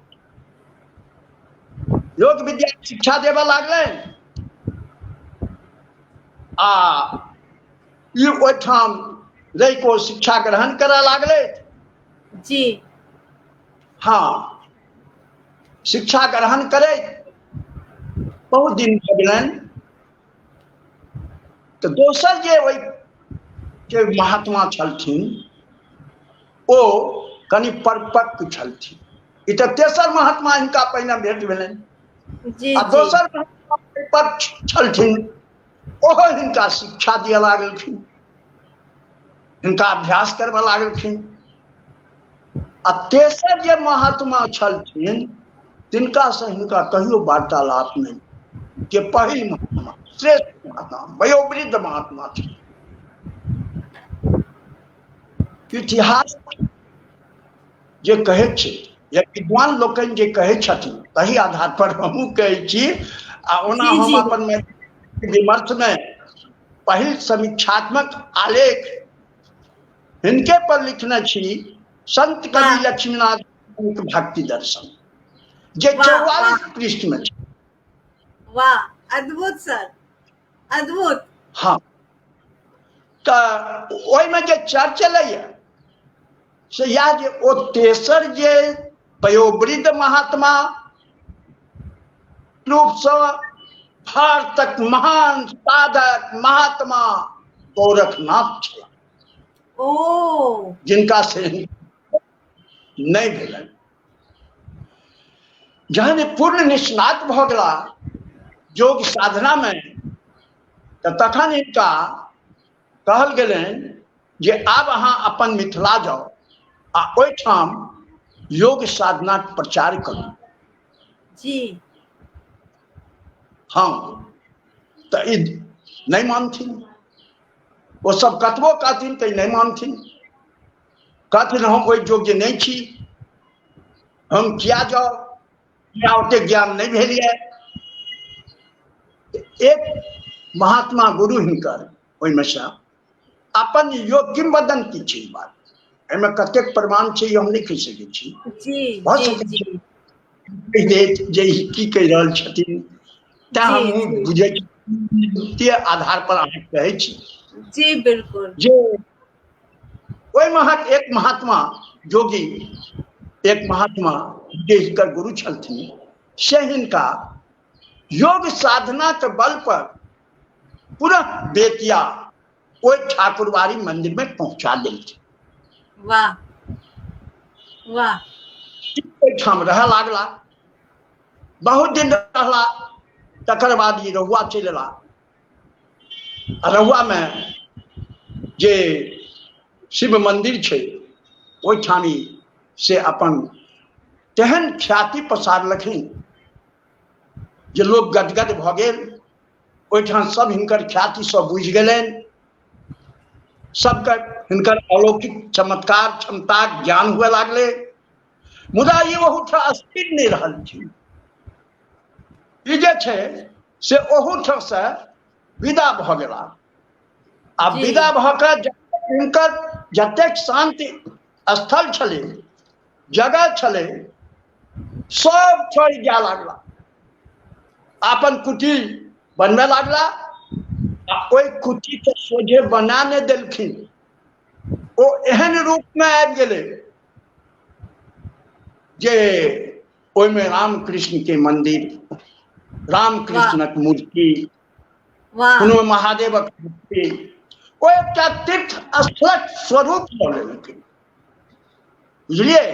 योग विद्याक शिक्षा देबऽ लागलनि आ ई ओहिठाम रहि कऽ शिक्षा ग्रहण करऽ लागलै। जी। हाँ, शिक्षा ग्रहण करैत बहुत दिन भऽ गेलनि। तऽ दोसर जे ओहि के महात्मा छलथिन ओ कनि परिपक्व छलथिन। ई तऽ तेसर महात्मा हिनका पहिने भेट भेलनि आ दोसर महात्मा परिपक्व छलथिन, ओहो हिनका शिक्षा दिअ लागलखिन, हिनका अभ्यास करबऽ लागलखिन। आ तेसर जे महात्मा छलथिन तिनकासँ हिनका कहियो वार्तालाप नहि, जे पहिल महात्मा, श्रेष्ठ महात्मा, वयोवृद्ध महात्मा छल। इतिहास जे कहै छै, या विद्वान लोकनि जे कहै छथिन तही आधार पर हमहूँ कहै छी। आ ओना हम अपन विमर्शमे पहिल समीक्षात्मक आलेख हिनके पर लिखने छी, संत कवि लक्ष्मीनाथ भक्ति दर्शन, जे 44 पृष्ठ में छै। वाह, अद्भुत सर, अद्भुत। हाँ, तऽ ओहिमे जे चर्च एलैया से इएह जे ओ तेसर जे वयोवृद्ध महात्मा रूपसँ भारतक महान साधक महात्मा गोरखनाथ छलाह। ओ जिनका से नहि भेलनि। जहन पूर्ण निष्णात भऽ गेला योग साधना में, तऽ तखन हिनका कहल गेलनि जे आब अहाँ अपन मिथिला जाउ आ ओहिठाम योग साधनाक प्रचार करू। जी। हाँ, तऽ ई नहि मानथिन। ओ सब कतबो कहथिन तऽ नहि मानथिन, कहथिन हम ओहि योग्य नहि छी, हम किया जाउ, हमरा ओतेक ज्ञान नहि भेल यऽ। एक महात्मा गुरु हिनकर ओहिमे सँ अपन योग किंवदंती छै बात, एहिमे कतेक प्रमाण छै हम नहि कहि सकै छी। भऽ सकै छै जे ई की कहि रहल छथिन, तेँ हमहूँ बुझै छी। आधार पर अहाँ कहै छी। जी बिल्कुल। जे ओहिमे अहाँके एक महात्मा योगी, एक महात्मा जे हिनकर गुरु छलथिन, से हिनका योग साधना के बल पर पुनः बेतिया ओहि ठाकुरबाड़ी मंदिर में पहुंचा देलखिन। वाह वाह। ओहिठाम रहऽ लागला, बहुत दिन रहला, तकर बाद ई रहुआ चलि एला। आ रहुआ में जे शिव मंदिर छै ओहिठाम ई से अपन तेहन ख्याति पसारलखिन जे लोक गदगद भऽ गेल। ओहिठाम सब हिनकर ख्याति सब बुझि गेलनि, सबके हिनकर अलौकिक चमत्कार क्षमताक ज्ञान हुए लागलै। मुदा ई ओहूठाम स्थिर नहि रहलखिन, ई जे छै से ओहूठाम से विदा भऽ गेला। आ विदा भऽ कऽ हिनकर जतेक शान्ति स्थल छलै, जगह छलै, सब छोड़ि जाय लागला, अपन कुटी बनबे लागला। आ ओहि कुटी के सोझे बना नहि देलखिन, ओ एहन रूप में आबि गेलै जे ओहिमे रामकृष्ण के मंदिर, रामकृष्णक मूर्ति, कोनो महादेवक मूर्ति, ओ एकटा तीर्थ स्थलक स्वरूप लऽ लेलखिन। बुझलियै?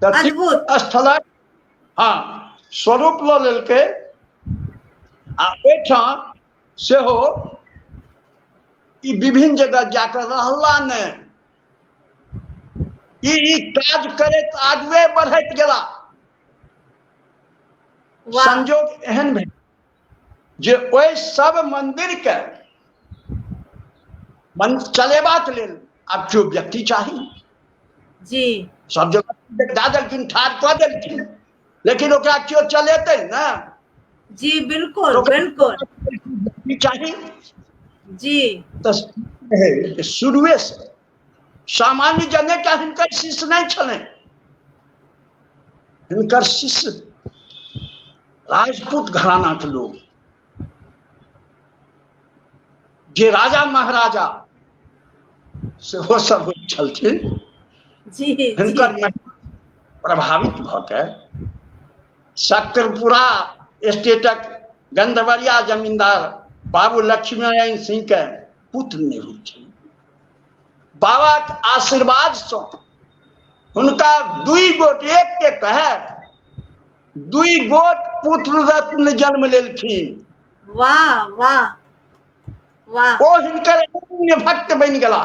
तऽ तीर्थ स्थलक हँ स्वरूप लऽ लेलकै। आ ओहिठाम सेहो ई विभिन्न जगह जाकऽ रहला नहि, ई काज करैत आगुए बढ़ैत गेला। संजोग एहन भेल जे ओहि सब मंदिर के चलेबाक लेल आब केओ व्यक्ति चाही। जी। सब जगह दए देलखिन, ठाढ़ कऽ देलखिन, लेकिन ओकरा केओ चलेतै ने। जी बिल्कुल बिल्कुल चाही। जी। तऽ शुरुए से सामान्य जनेटा हिनकर शिष्य नहि छलनि, हिनकर शिष्य राजपूत घरानाके लोग, जे राजा महाराजा सेहो सब होइत छलखिन, हिनकर प्रभावित भऽ के शक्रपुरा स्टेटक गंधवरिया जमींदार बाबू लक्ष्मीनारायण सिंह के पुत्र नहि होइत छल। बाबाक आशीर्वाद सँ हुनका दुई गोट, एक के कहे दुई गोट पुत्र रत्न जन्म लेलखिन। वाह वाह वाह। ओ हिनकर अनन्य भक्त बनि गेला।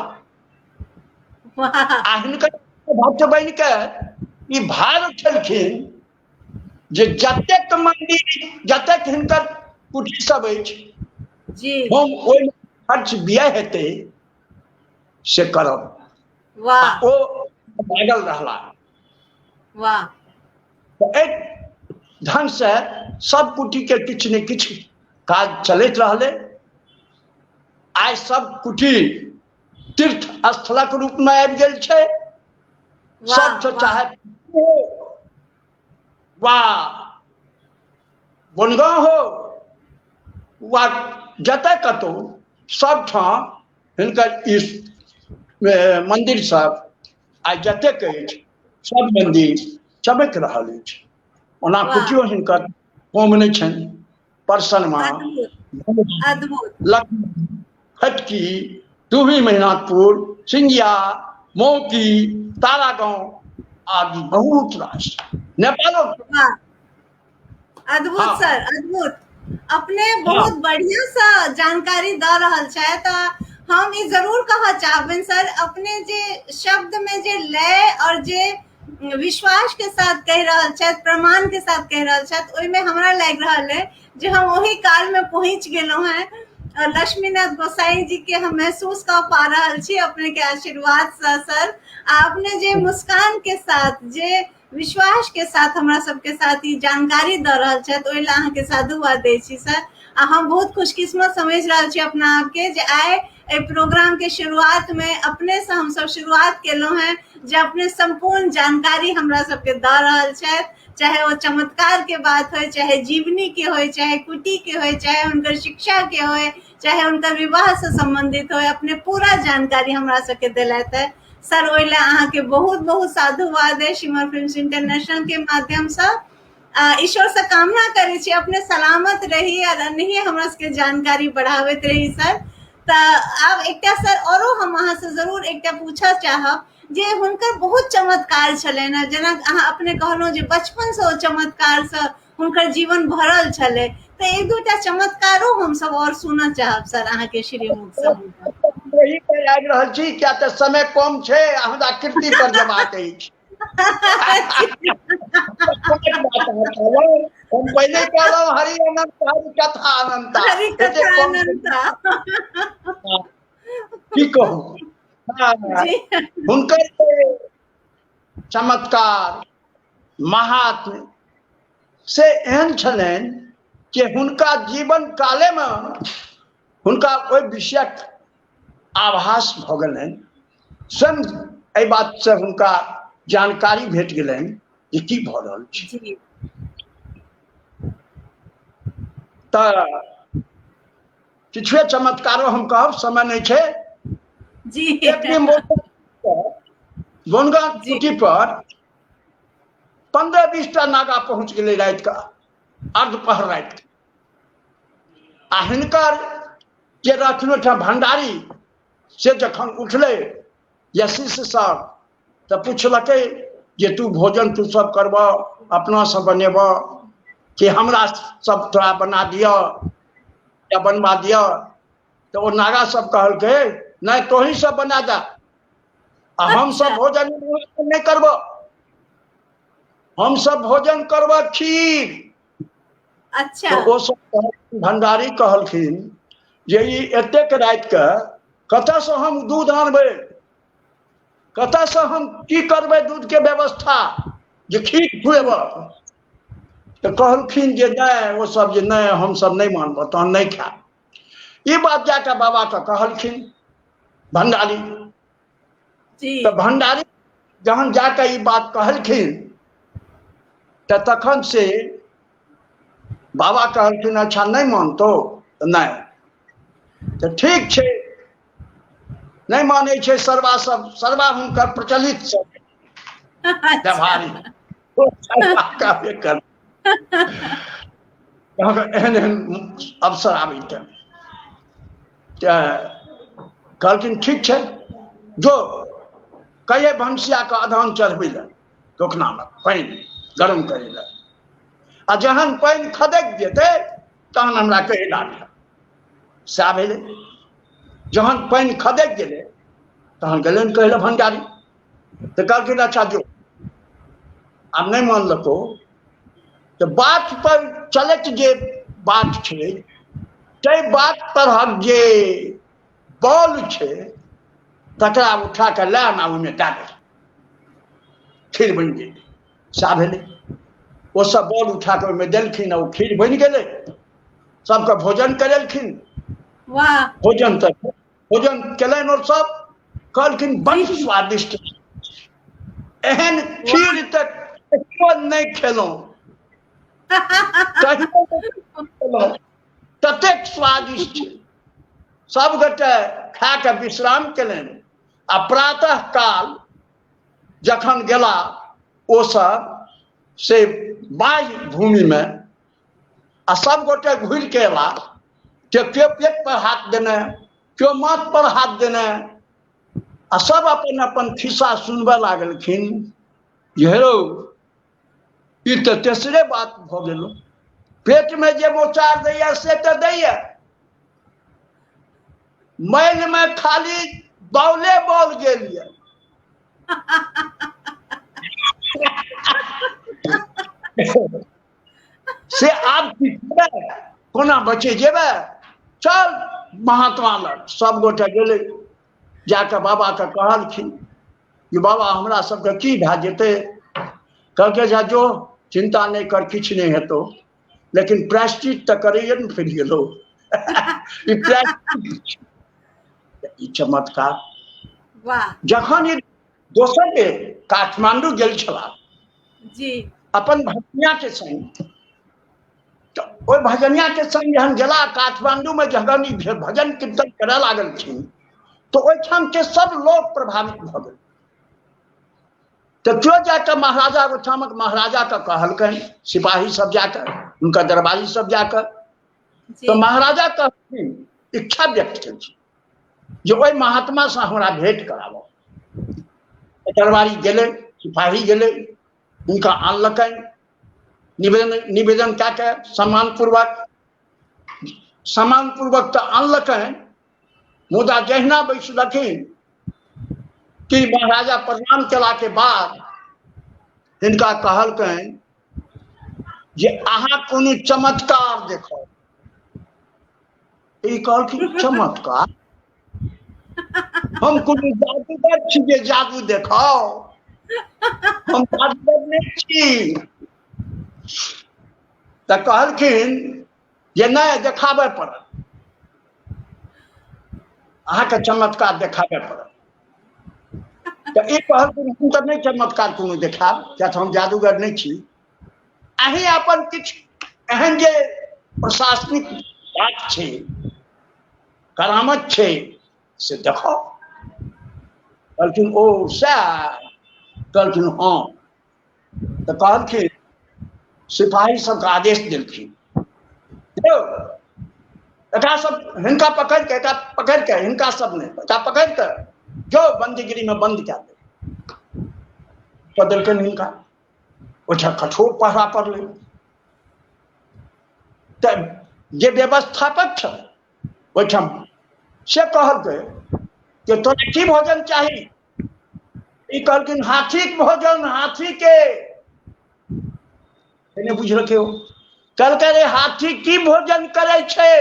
वाह। आ हिनकर भक्त बनि के ई भार उठेलखिन जे जतेक मंदिर, जतेक हिनकर कुटी सब अछि जी, हम ओहिमे खर्च व्यय हेतै से करब। वाह। ओ लागल रहला। वाह। तऽ एहि ढंग से सब कुटी के किछु ने किछु काज चलैत रहलै। आइ सब कुटी तीर्थ स्थलक रूप में आबि गेल छै। सब चाहे वा बनगाँव हो वा जतऽ कतौ, सबठाम हिनकर ई मंदिर सब आइ जतेक अछि सब मंदिर चमकि रहल अछि। ओना कुटियो हिनकर कम नहि छनि। परसनमा, लखनऊ, फटकी, दुबी, महिनाथपुर, सिंघिया, मौकी, तारागांव आदि बहुत रास, नेपालो। अद्भुत सर, अद्भुत। अपने बहुत बढ़िया सा जानकारी दऽ रहल छथि। तऽ हम ई जरूर कहऽ चाहबनि सर, अपने जे शब्द में जे लय और जे विश्वास के साथ कहि रहल छथि, प्रमाण के साथ कहि रहल छथि, ओहिमे हमरा लागि रहल है जे हम ओहि काल में पहुंच गेलहुँ हैं और लक्ष्मीनाथ गोसाई जी के हम महसूस कऽ पा रहल छी अपने के आशीर्वाद से सर। आ अपने जे मुस्कान के साथ, जे विश्वास के साथ हमरा सबके साथ ई जानकारी दऽ रहल छथि, ओहि लए अहाँके साधुवाद दै छी सर। आ हम बहुत खुशकिस्मत समझि रहल छी अपना आपके जे आइ एहि प्रोग्राम के शुरुआत में अपने से हम सब शुरुआत केलहुँ हेँ, जे अपने संपूर्ण जानकारी हमरा सबके दऽ रहल छथि, चाहे ओ चमत्कार के बात होय, चाहे जीवनी के होय, चाहे कुटी के होय, चाहे हुनकर शिक्षा के होय, चाहे हुनकर विवाह से संबंधित होय, अपने पूरा जानकारी हमरा सबके देलथि है। सर ओहि लए अहाँके बहुत बहुत साधुवाद है शिमर फिल्म्स इंटरनेशनल के माध्यम से। ईश्वर से कामना करै छी अपने सलामत रही और एनाहिए हमरा सबके जानकारी बढ़ाबैत रही सर। तऽ आब एकटा सर औरो हम अहाँ से जरूर एकटा पूछऽ चाहब जे हुनकर बहुत चमत्कार छलनि हेँ, जेना अहाँ अपने कहलहुँ जे बचपन से ओ चमत्कार से हुनकर जीवन भरल छलै, तऽ एक दूटा चमत्कारो हमसब और सुनऽ चाहब सर अहाँके श्रीमुख से। वही पर आबि रहल छी, किया तऽ समय कम छै, हमरा कृति पर जेबाक अछि। हम पहिले कहलहुँ हरि अनंत हरि कथा अनंता, हरि कथा अनंता। की कहू, हुनकर चमत्कार महात्म्य से एहन छलनि कि हुनका जीवन काले में हुनका ओहि विषयक आभास भऽ गेलनि, स्वयं एहि बात से हुनका जानकारी भेट गेलनि जे की भऽ रहल छै। तऽ किछुए चमत्कारो हम कहब, समय नहि छै। एक दिन बोनगांव कुटी पर 15-20 टा नागा पहुंच गेलै राति का, अर्धपहर राति। आ हिनकर जे रहथिन ओहिठाम भंडारी, से जखन उठलै या शिष्य सब, तऽ पुछलकै जे तू भोजन तू सब करबह, अपना से बनेबह कि हमरा सब तोरा बना दिअ या बनवा दिअ? तऽ ओ नागा सब कहलकै नहि, तोही सब बना दे, आ हम सब भोजन नहि करबह, हम सब भोजन करबह खीर। अच्छा। तऽ ओ सब भंडारी कहलखिन जे ई एतेक राति के कतऽसँ हम दूध आनबै, कतऽसँ हम की करबै दूध के व्यवस्था जे खीर खुएबह? तऽ कहलखिन जे नहि, ओ सब जे नहि, हम सब नहि मानबह, तहन नहि खायब। ई बात जाकऽ बाबा के कहलखिन भंडारी। तऽ भंडारी जहन जाकऽ ई बात कहलखिन तऽ तखन से बाबा कहलखिन अच्छा नहि मानतौ तऽ नहि, तऽ ठीक छै, नहि मानै छै सरबा सब, सरबा हुनकर प्रचलित छै व्यवहारिक, एहन एहन अवसर आबै तऽ कहलखिन ठीक छै, जो कहिए भनसिया के अधान चढ़बै लए टोकना में पानि गरम करै लए, आ जहन पानि खदकि जेतै तहन हमरा कहै लागल। सएह भेलै, जहन पानि खदकि गेलै तहन गेलनि कहै लए भंडारी, तऽ कहलखिन अच्छा जो, आब नहि मानलको तऽ बात पर चलैत जे बात छै ताहि बात परहक जे बॉल छै तकरा उठा कऽ लए आना, ओहिमे दए दे, खीर बनि गेलै। सएह भेलै, ओ सब बॉल उठा कऽ ओहिमे देलखिन आ ओ खीर बनि गेलै। सबके भोजन करेलखिन। वाह। भोजन तऽ भोजन केलनि और सब कहलखिन बड़ स्वादिष्ट, एहन खीर तऽ कहियो नहि खेलहुँ, ततेक स्वादिष्ट। सब गोटे खा कऽ विश्राम केलनि आ प्रातः काल जखन गेला ओ सब से बाह्य भूमि में आ सब गोटे घुरि के एला, के केओ पेट पर हाथ देने, केओ माथ पर हाथ देने, आ सब अपन अपन खिस्सा सुनबऽ लागलखिन जे हेरौ ई तऽ तेसरे बात भऽ गेल, पेट में जे मोचार दैया से तऽ दैया, मैल में खाली बौले बौल गेल ये। से आब की करबै, कोना बचे जेबै, चल महात्मा लग। सब गोटे गेलै, जाकऽ बाबा के कहलखिन कि बाबा हमरा सबके की भए जेतै? कहलकै जा जो चिंता नहि कर, किछु नहि हेतौ, लेकिन प्रायश्चित तऽ करैए ने फैल गेलो। ई प्रायश्चित, ई चमत्कार। वाह। जखन ई दोसर बेर काठमांडू गेल छलाह जी अपन भजनिया के संग, तऽ ओहि भजनिया के संग जहन गेला काठमांडू में, जखन ई भजन कीर्तन करय लागलखिन तऽ ओहिठाम के सब लोग प्रभावित भऽ गेल। तऽ केओ जाकऽ महाराजा, ओहिठामक महाराजा के कहलकनि, सिपाही सब जाकऽ, हुनकर दरबारी सब जाकऽ, तऽ महाराजा कहलखिन, इच्छा व्यक्त केलखिन जे ओहि महात्मा से हमरा भेंट कराबऽ। दरबारी गेलै, सिपाही गेलै, हुनका आनलकनि, निवेदन निवेदन कए कऽ सम्मानपूर्वक, सम्मानपूर्वक तऽ आनलकनि, मुदा जहिना बैसलखिन कि महाराजा प्रणाम केला के बाद हिनका कहलकनि जे अहाँ कोनो चमत्कार देखब। ई कहलखिन चमत्कार? हम कोनो जादूगर छी जे जादू देखाउ? हम जादूगर नहि छी। तऽ कहलखिन जे नहि, देखाबे पड़त, अहाँके चमत्कार देखाबे पड़त। तऽ ई कहलखिन हम तऽ नहि चमत्कार कोनो देखायब, किया तऽ हम जादूगर नहि छी। अहीं अपन किछु एहन जे प्रशासनिक बात छै, करामत छै, से देखाउ। कहलखिन ओ सएह? कहलखिन हँ। तऽ कहलखिन, सिपाही सबके आदेश देलखिन, यौ एकरा सब, हिनका पकड़ के, एकरा पकड़ के, हिनका सब ने एकरा पकड़ के जो बंदीगिरी में बंद कए दे। कऽ देलकनि हिनका, ओहिठाम कठोर पहरा पड़लै। तऽ जे व्यवस्थापक छल ओहिठाम से कहलकै जे तोरा की भोजन चाही? ई कहलखिन हाथीक भोजन, हाथी के। नहि बुझलकै ओ। कहलकै रे हाथी की भोजन करै छै?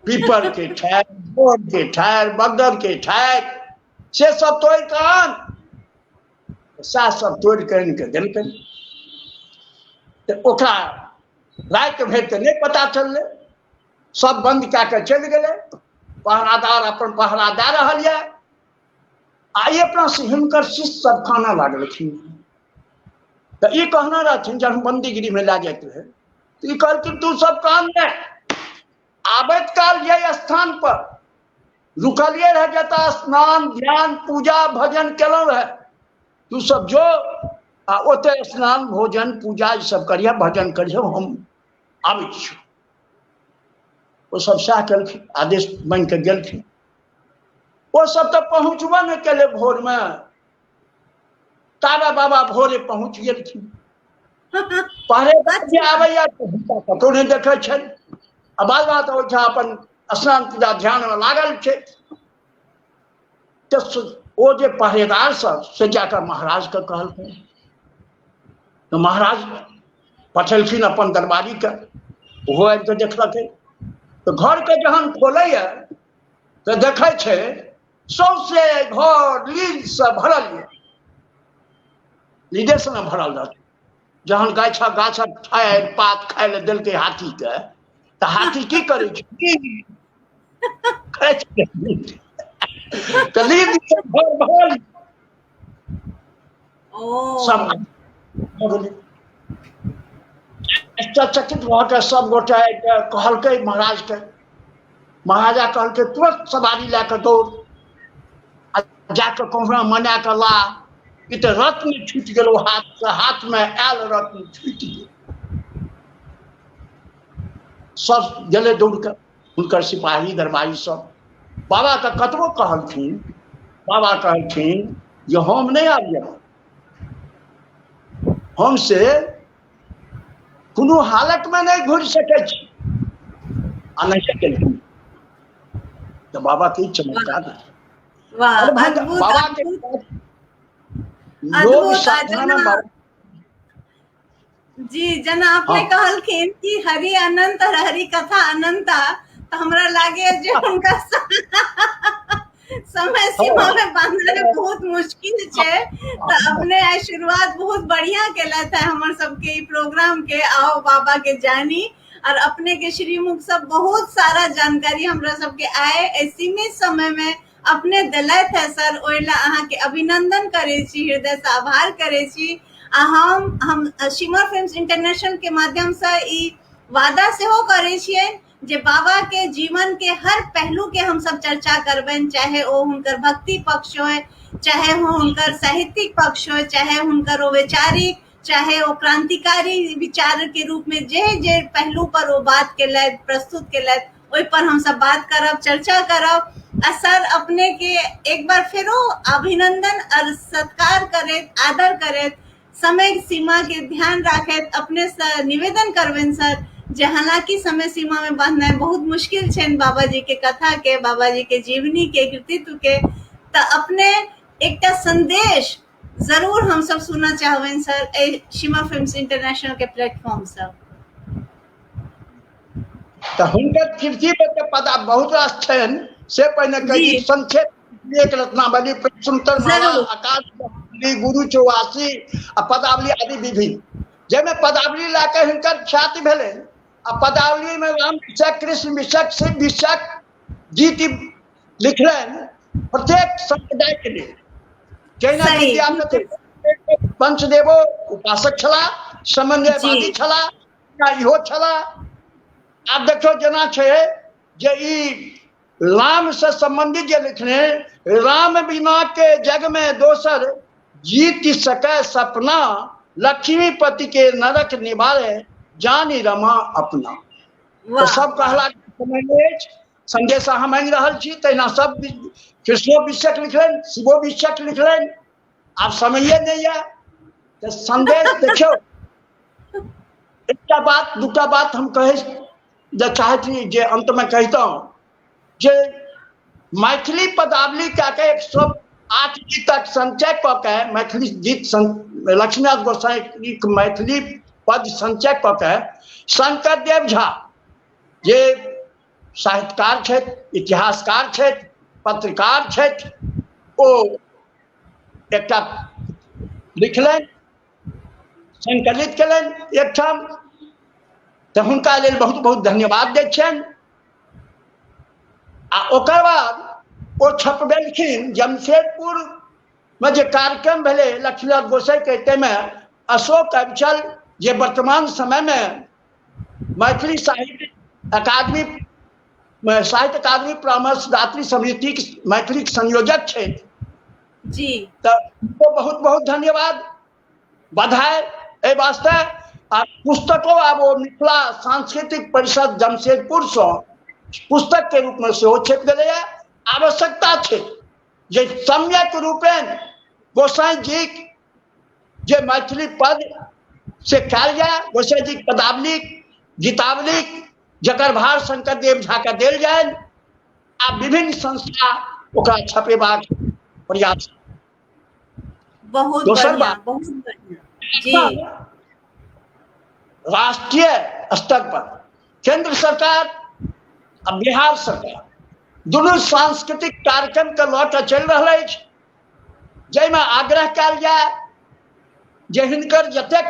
पीपर के ठारि, बोर के ठारि, बग्गर के ठारि, से सब तोड़ि कऽ आन। सएह सब तोड़ि कऽ आनि कऽ देलकै। तऽ ओकरा राति भरि तऽ नहि पता चललै, सब बंद कए कऽ चलि गेलै। पहरादार अपन पहरा दए रहल यऽ आ ई अपना हिनकर शिष्य सब कानऽ लागलखिन। तऽ ई कहने रहथिन जहन बंदीगिरी में लए जाइत रहै, तऽ ई कहलखिन तू सब कान नहि, आबैत काल जे स्थान पर रुकलियै रहे, जतऽ स्नान ध्यान पूजा भजन केलहुँ रहे, तू सब जो आ ओतऽ स्नान भोजन पूजा ई सब करिह, भजन करिह, हम आबै छी। ओ सब सएह केलखिन, आदेश मानि कऽ गेलखिन। ओ सब तऽ पहुँचबो नहि केलै भोरमे, ताबे बाबा भोरे पहुँच गेलखिन। पहरेदार जे आबैया तऽ हुनका कतहु नहि देखै छनि आ बाबा तऽ ओहिठाम अपन स्नान पूजा ध्यानमे लागल छै। तऽ ओ जे पहरेदार सब से जाकऽ महाराजके कहलखिन, तऽ महाराज पठेलखिन अपन दरबारीके, ओहो आबि कऽ देखलकै। तऽ घरके जहन खोलैया तऽ देखै छै सौंसे घर लीलसँ भरल यऽ, लीलेसँ ने भरल रहतै। जहन गाछक गाछक ठारि पात खाय लए देलकै हाथीके, तऽ हाथी की करै छै? तऽ लील घर भरल सब भऽ गेलै। आश्चर्यचकित भऽ कऽ सब गोटे कहलकै महाराजके। महाराजा कहलकै तुरंत सवारी लए कऽ दौड़ आ जाकऽ कहुना मना कऽ ला, ई तऽ रत्न छूटि गेल, हाथसँ हाथमे आयल रत्न छूटि गेल। सब गेलै दौड़ कऽ, हुनकर सिपाही दरबारी सब। बाबाके कतबो कहलखिन, बाबा कहलखिन जे हम नहि आबि, हम से कोनो हालतमे नहि घुरि सकै छी, आ नहि गेलखिन। तऽ बाबा के चमत्कार, बाबा के योग साधना बाबा जी। जेना अपने कहलखिन कि हरि अनंत हरि कथा अनंता, तऽ हमरा लागे जे हुनका समय सीमा में बांधना बहुत मुश्किल छै। तऽ अपने आइ शुरुआत बहुत बढ़िया केलथि है हमर सबके ई प्रोग्राम के, आओ बाबा के जानी, और अपने के श्रीमुख सब बहुत सारा जानकारी हमरा सबके आए एहि सीमित समय में अपने दिलथि है सर, ओहि ला अहाँ के अभिनंदन करै छी, हृदय से आभार करै छी। आ हम शिमर फिल्म्स इंटरनेशनल के माध्यम से ई वादा सेहो करै छियनि जे बाबा के जीवन के हर पहलू के हम सब चर्चा करबनि, चाहे ओ हुनकर भक्ति पक्ष होय, चाहे ओ हुनकर साहित्यिक पक्ष होय, चाहे हुनकर ओ वैचारिक, चाहे ओ क्रांतिकारी विचार के रूप में जे जे पहलू पर ओ बात केलथि, प्रस्तुत केलथि, ओहि पर हम सब बात करब, चर्चा करब। आ सर अपने के एक बार फेरो अभिनंदन और सत्कार करैत, आदर करैत, समय सीमा के ध्यान राखैत अपने से निवेदन करबनि सर जे हालांकि समय सीमा में बांधनाइ बहुत मुश्किल छनि बाबा जी के कथा के, बाबा जी के जीवनी के, कृतित्व के, तऽ अपने एकटा संदेश जरूर हम सब सुनना चाहबनि सर एहि शिमर फिल्म्स इंटरनेशनल के प्लेटफॉर्म से। तऽ हुनकर कृति पर तऽ पदा बहुत रास छनि, से पहिने कही संक्षेप। एक रत्नावली, सुंदर माला, आकाश, गुरु चौरासी आ पदावली आदि विभिन्न, जाहिमे पदावली लए कऽ हिनकर ख्याति भेलनि। आ पदावली में राम विषयक, कृष्ण विषयक, शिव विषयक गीत लिखलनि प्रत्येक सम्प्रदाय के लेल। जहिना विद्यापति पंचदेवो उपासक छलाह, समन्वयवादी छलाह, इहो छलाह। आब देखियौ जेना छै जे ई राम से संबंधित जे लिखने, राम बिना के जग में दोसर जीत सके सपना, लक्ष्मीपति के नरक निवारे जानी रमा अपना। तो सब कहला समय अछि, संदेश अहाँ मांगि रहल छी, तहिना सब कृष्णो विषयक लिखलनि, शिवो विषयक लिखलनि। आब समये नहि यऽ तऽ संदेश देखियौ। एकटा बात, दूटा बात हम कहै जे चाहैत छी जे अंतमे कहितहुँ जे मैथिली पदावली कए के 108 गीतक संचय कऽ के मैथिली गीत लक्ष्मीनाथ गोसाईक मैथिली पद संचय कऽ के शंकर देव झा जे साहित्यकार छथि, इतिहासकार छथि, पत्रकार छथि, ओ एकटा लिखलनि, संकलित केलनि एकठाम, तऽ हुनका लेल बहुत बहुत धन्यवाद दै छियनि। आ ओकर बाद ओ छपबेलखिन जमशेदपुर में जे कार्यक्रम भेलै लक्ष्मीनाथ गोसाई के, ताहिमे अशोक अविचल जे वर्तमान समय में मैथिली साहित्य अकादमी, साहित्य अकादमी परामर्शदात्री समिति मैथिली के संयोजक छथि जी, तऽ हुनको बहुत बहुत धन्यवाद, बधाई एहि वास्ते। आ पुस्तको आब ओ मिथिला सांस्कृतिक परिषद जमशेदपुर सँ पुस्तक के रूप में सेहो छपि गेलैए। आवश्यकता छै जे सम्यक रूपेण गोसाई जी जे मैथिली पद से कयल जाय, गोसाई जी पदावली, गीतावली, जकर भार शंकर देव झा के देल जाय, आ विभिन्न संस्था ओकरा छपेबाक प्रयास। बहुत दोसर बढ़िया, बात, बहुत बढ़िया जी। राष्ट्रीय स्तर पर केंद्र सरकार आ बिहार सरकार दुनू सांस्कृतिक कार्यक्रम के लऽ कऽ चलि रहल अछि, जाहिमे आग्रह कयल जाय जे हिनकर जतेक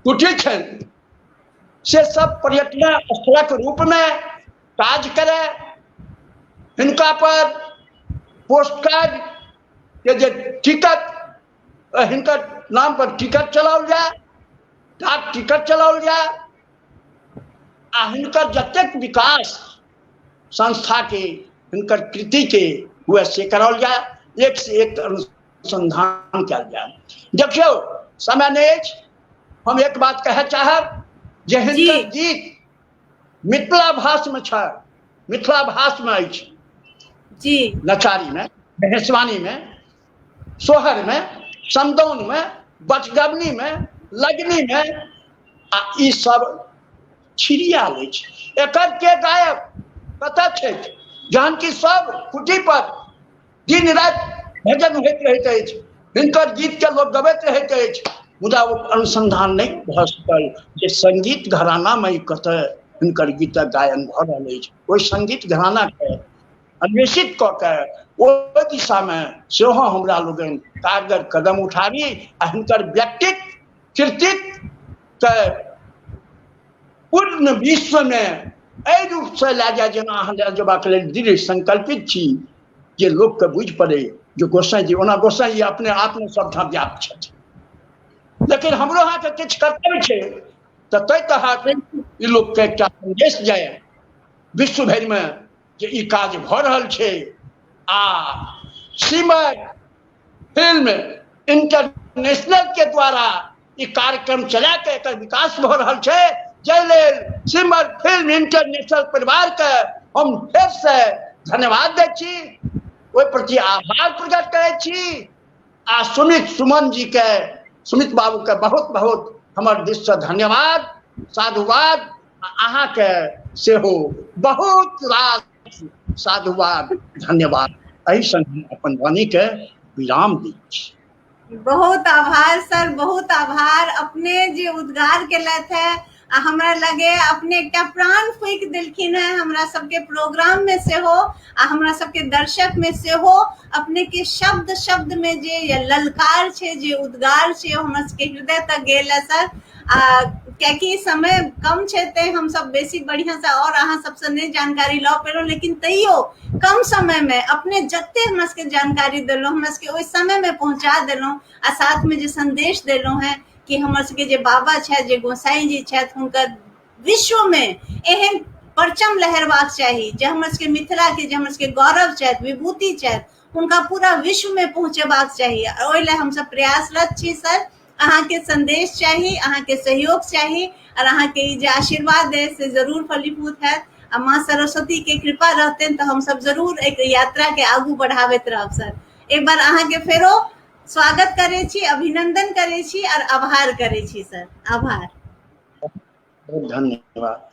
कुटी छनि से सब पर्यटन स्थलक रूप में काज करे, हिनका पर पोस्टकार्ड के जे टिकट, हिनकर नाम पर टिकट चलाओल जाय, डाक टिकट चलाओल जाय, आ हिनकर जतेक विकास संस्था के हिनकर कृति के हुए से कराओल जाय, एक से एक अनुसंधान कयल जाय। देखियौ समय नहीं अछि, हम एक बात कहे चाहब जे हिनकर गीत मिथिला भाष में छै, मिथिला भाष में अछि जी, नचारी में, महेशवाणी में, सोहर में, समदौन में, बचगवनी में, लगनी में, आ ई सब छिड़ियाल अछि। एकर के गायक कतऽ छथि, जहन कि सब कुटी पर दिन राति भजन होइत रहैत अछि, हिनकर गीत के लोक गबैत रहैत अछि, मुदा ओ अनुसंधान नहि भऽ सकल जे संगीत घराना में ई कतऽ हिनकर गीतक गायन भऽ रहल अछि। ओहि संगीत घराना के अन्वेषित कऽ के ओहि दिशामे सेहो हमरा लोकनि कारगर कदम उठाबी आ हिनकर व्यक्तित्व कृतित्वके पूर्ण विश्वमे एहि रूपसँ लए जाय जेना अहाँ लए जेबाक लेल दृढ़ संकल्पित छी जे लोकके बुझि पड़े जे गोसाई जी, ओना गोसाई जी अपने आपमे सबठाम व्याप्त छथि, लेकिन हमरो अहाँके किछु कर्तव्य छै तऽ ताहि तहत ई लोकके एकटा संदेश जाय विश्व भरिमे जे ई काज भऽ रहल छै। आ सिमर फिल्म इंटरनेशनल के द्वारा ई कार्यक्रम चला के एकर विकास भऽ रहल छै, जाहि लेल सिमर फिल्म इंटरनेशनल परिवार के हम फेर से धन्यवाद दै छी, ओहि प्रति आभार प्रकट करै छी। आ सुमित सुमन जी के, सुमित बाबू के बहुत बहुत हमर दिस से धन्यवाद, साधुवाद, आ अहाँके सेहो बहुत रास साधुवाद, धन्यवाद। एहि संग हम अपन वाणी के विराम दै छी। बहुत आभार सर, बहुत आभार। अपने जे उद्गार केलथि है आ हमरा लगे अपने एकटा प्राण फूकि देलखिन है हमरा सबके प्रोग्राम में सेहो आ हमरा सबके दर्शक में सेहो। अपने के शब्द शब्द में जे ललकार छै, जे उद्गार छै, हमरा सबके हृदय तक गेल है सर। आ कियाकि समय कम छै ते हम सब बेसी बढ़िया से और अहाँ सबसे नहीं जानकारी लऽ पेलहुँ, लेकिन तैयो कम समय में अपने जते हमरा सबके जानकारी देलहुँ, हमरा सबके ओहि समय में पहुंचा देलहुँ आ साथ में जे संदेश देलहुँ हैं कि हमर सबके जे बाबा छथि, जे गोसाई जी छथि, हुनकर विश्व में एहन परचम लहरबाक चाही जे हमर सबके मिथिला के, जे हमर सबके गौरव छथि, विभूति छथि, हुनका पूरा विश्व में पहुंचेबाक चाही। ओहि लए हमसब प्रयासरत छी सर। अहाँके संदेश चाही, अहाँके सहयोग चाही और अहाँके ई जे आशीर्वाद है से जरूर फलीभूत हैत आ माँ सरस्वती के कृपा रहतनि तऽ हमसब जरूर एक यात्रा के आगू बढ़ाबैत रहब सर। एक बार अहाँके फेरो स्वागत करै छी, अभिनंदन करै छी और आभार करै छी सर। आभार, बहुत धन्यवाद।